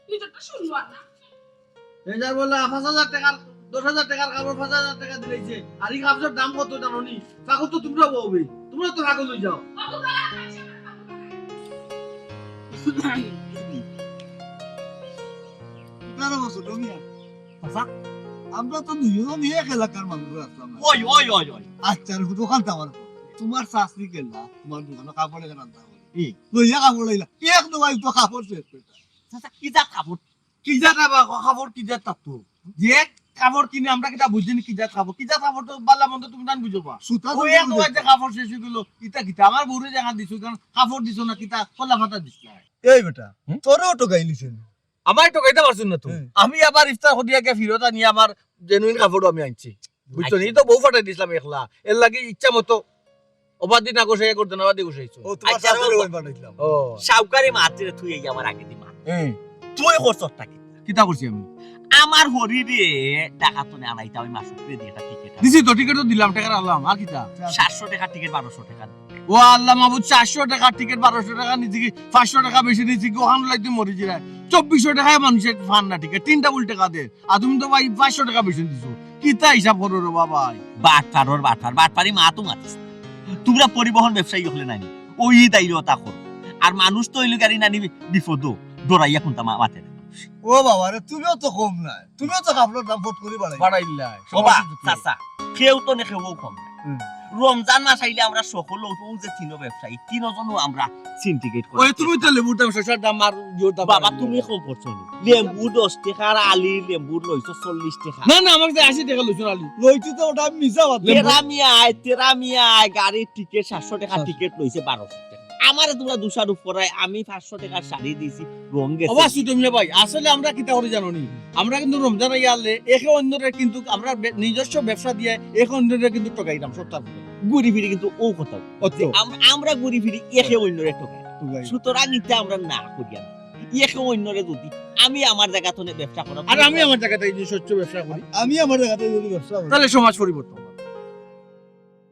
ভিতরটা শুনবো আর না। এই যার বলে পাঁচ হাজার টাকার, দশ হাজার টাকার কাপড় পাঁচ হাজার টাকা দিলাইছে। আর এই কাপড়ের দাম কত জানো নি? পাগল তো তোমরা হবে। তোমরা তো পাগল হয়ে যাও। আপনারা বসো, জমিয়া। আচ্ছা, আমরা তো দুইজন এক এলাকার মানুষ আসলাম না। ওই, ওই, ওই, ওই। আচ্ছা, আর দোকান তো আমার। তোমার শাস্তি কেলা, তোমার দোকানে কাপড় এখানে আনতে হবে। হুম। লইয়া কাপড় লইলা। এক দোকান তো কাপড় শেষ করতে। চাচা, কি জাত কাপড়? কি জাত আবার কা-, কাপড় কি জাত তার তো? যে কাপড় কিনে আমরা কিতা বুঝি নি কি জাত কাপড়? কি জাত কাপড় তো বালা মন্দ তুমি জান বুঝো বা? সুতা ও তো এক বুঝো। দোকান যে কাপড় শেষ হয়ে গেল, ইতা কিতা? আমার বউরে জায়গা দিছো, কারণ কাপড় দিছো না, কিতা কলা ফাতা দিছো না। এই বেটা, হুম? তোরেও ঠকাইলিছে না। আমায় ঠকাইতে পারছুন না তো। হুম। আমি আবার ইফতার করিয়া গিয়া ফিরত আনি আমার জেনুইন কাপড় আমি আনছি। বুঝছো নি? আচ্ছা। তো বউ ফাটাই দিছিলাম একলা। এর লাগি ইচ্ছা মতো ওবাদি না গোসাইয়া করতে না, ওবাদি গোসাইছো। ও, তোমার আচ্ছা, শাশুড়ি ও ওই বানাইছিলাম। ও। সাউকারি মাতরে তুই এই আমার আগে দি মাত। হুম। তুই করছস তা কি? কিতা করছি আমি? আমার হরিরে ঢাকা তো আনাইতা ওই মাসুকরে দিয়ে একটা টিকিট। দিছি তো, টিকিট তো দিলাম, টাকা রাখলাম, আর কিতা? সাতশো টাকা টিকিট, বারোশো টাকা। ও আল্লাহ মাবুদ, চারশো টাকা টিকিট, বারোশো টাকা নিছি কি, পাঁচশো টাকা বেশি নিছি কি, ওখান লাই তুই মরি জিরায়। চব্বিশশো টাকায় মানুষের ফান না টিকিট, তিনটা উল্টে কাঁদে। আর তুমি তো ভাই পাঁচশো টাকা বেশি দিছো। কিতা হিসাব করো রে বাবা? বাটপারর বাটপার, বাটপারি মাত মাতিস না। তোমরা পরিবহন ব্যবসায়ী হলে নানি, ওই দায়িত্ব তা করো। আর মানুষ তো হইল গাড়ি নানি বিপদ, ডরাইয়া কোনটা মা-, মাতে না। ও বাবা রে, তুমিও তো কম নাই, তুমিও তো কাপড়ের দাম ফট করে বাড়াই বাড়াইলাই। ও বা, সমস্যা কি? চাচা, কেউ তো নে কেউ কম নাই। হুম। রমজান মাস আইলে আমরা সকল ও যে তিন ব্যবসায়ী, তিনজনও আমরা সিন্ডিকেট করি। ওই তুমি তো লেবুর দাম, শসার দাম আর ইয়োর দাম বাবা, বাড়াইলাই। তুমি কম করছো নি? লেবু দশ টাকা আর আলি লেবু লইছো চল্লিশ টাকা। না, না, আমার কাছে আশি টাকা লইছো আলি। লইছি তো ওটা আমি মিছা মাত। তেরা মিয়ায়, তেরা মিয়ায় গাড়ির টিকিট সাতশো টাকা সাতশো। টিকিট লইছে বারোশো টাকা। আমারে তোমরা দুশার উপরে, আমি পাঁচশো টাকার শাড়ি দিছি, রং গেছে। অবা সুতমিয়া ভাই, আসলে আমরা কিতা করি জানো নি? আমরা কিন্তু রমজান আইয়া আলে একে অন্যরে কিন্তু আমরা বে-, নিজস্ব ব্যবসা দিয়ে একে অন্যরে কিন্তু ঠকাইতাম সপ্তাহ। ঘুরি ফিরি কিন্তু ও কথা। অত। যে আম-, আমরা ঘুরি ফিরি একে অন্যরে ঠকাই। ঠকাই। সুতরাং ইটা আমরা না করিয়া। একে অন্যরে যদি আমি আমার জায়গা থেকে ব্যবসা করাম, আর আমি আমার জায়গা থেকে যদি শস্য ব্যবসা করি। আমি আমার জায়গা থেকে যদি ব্যবসা করি। তাহলে সমাজ পরিবর্তন।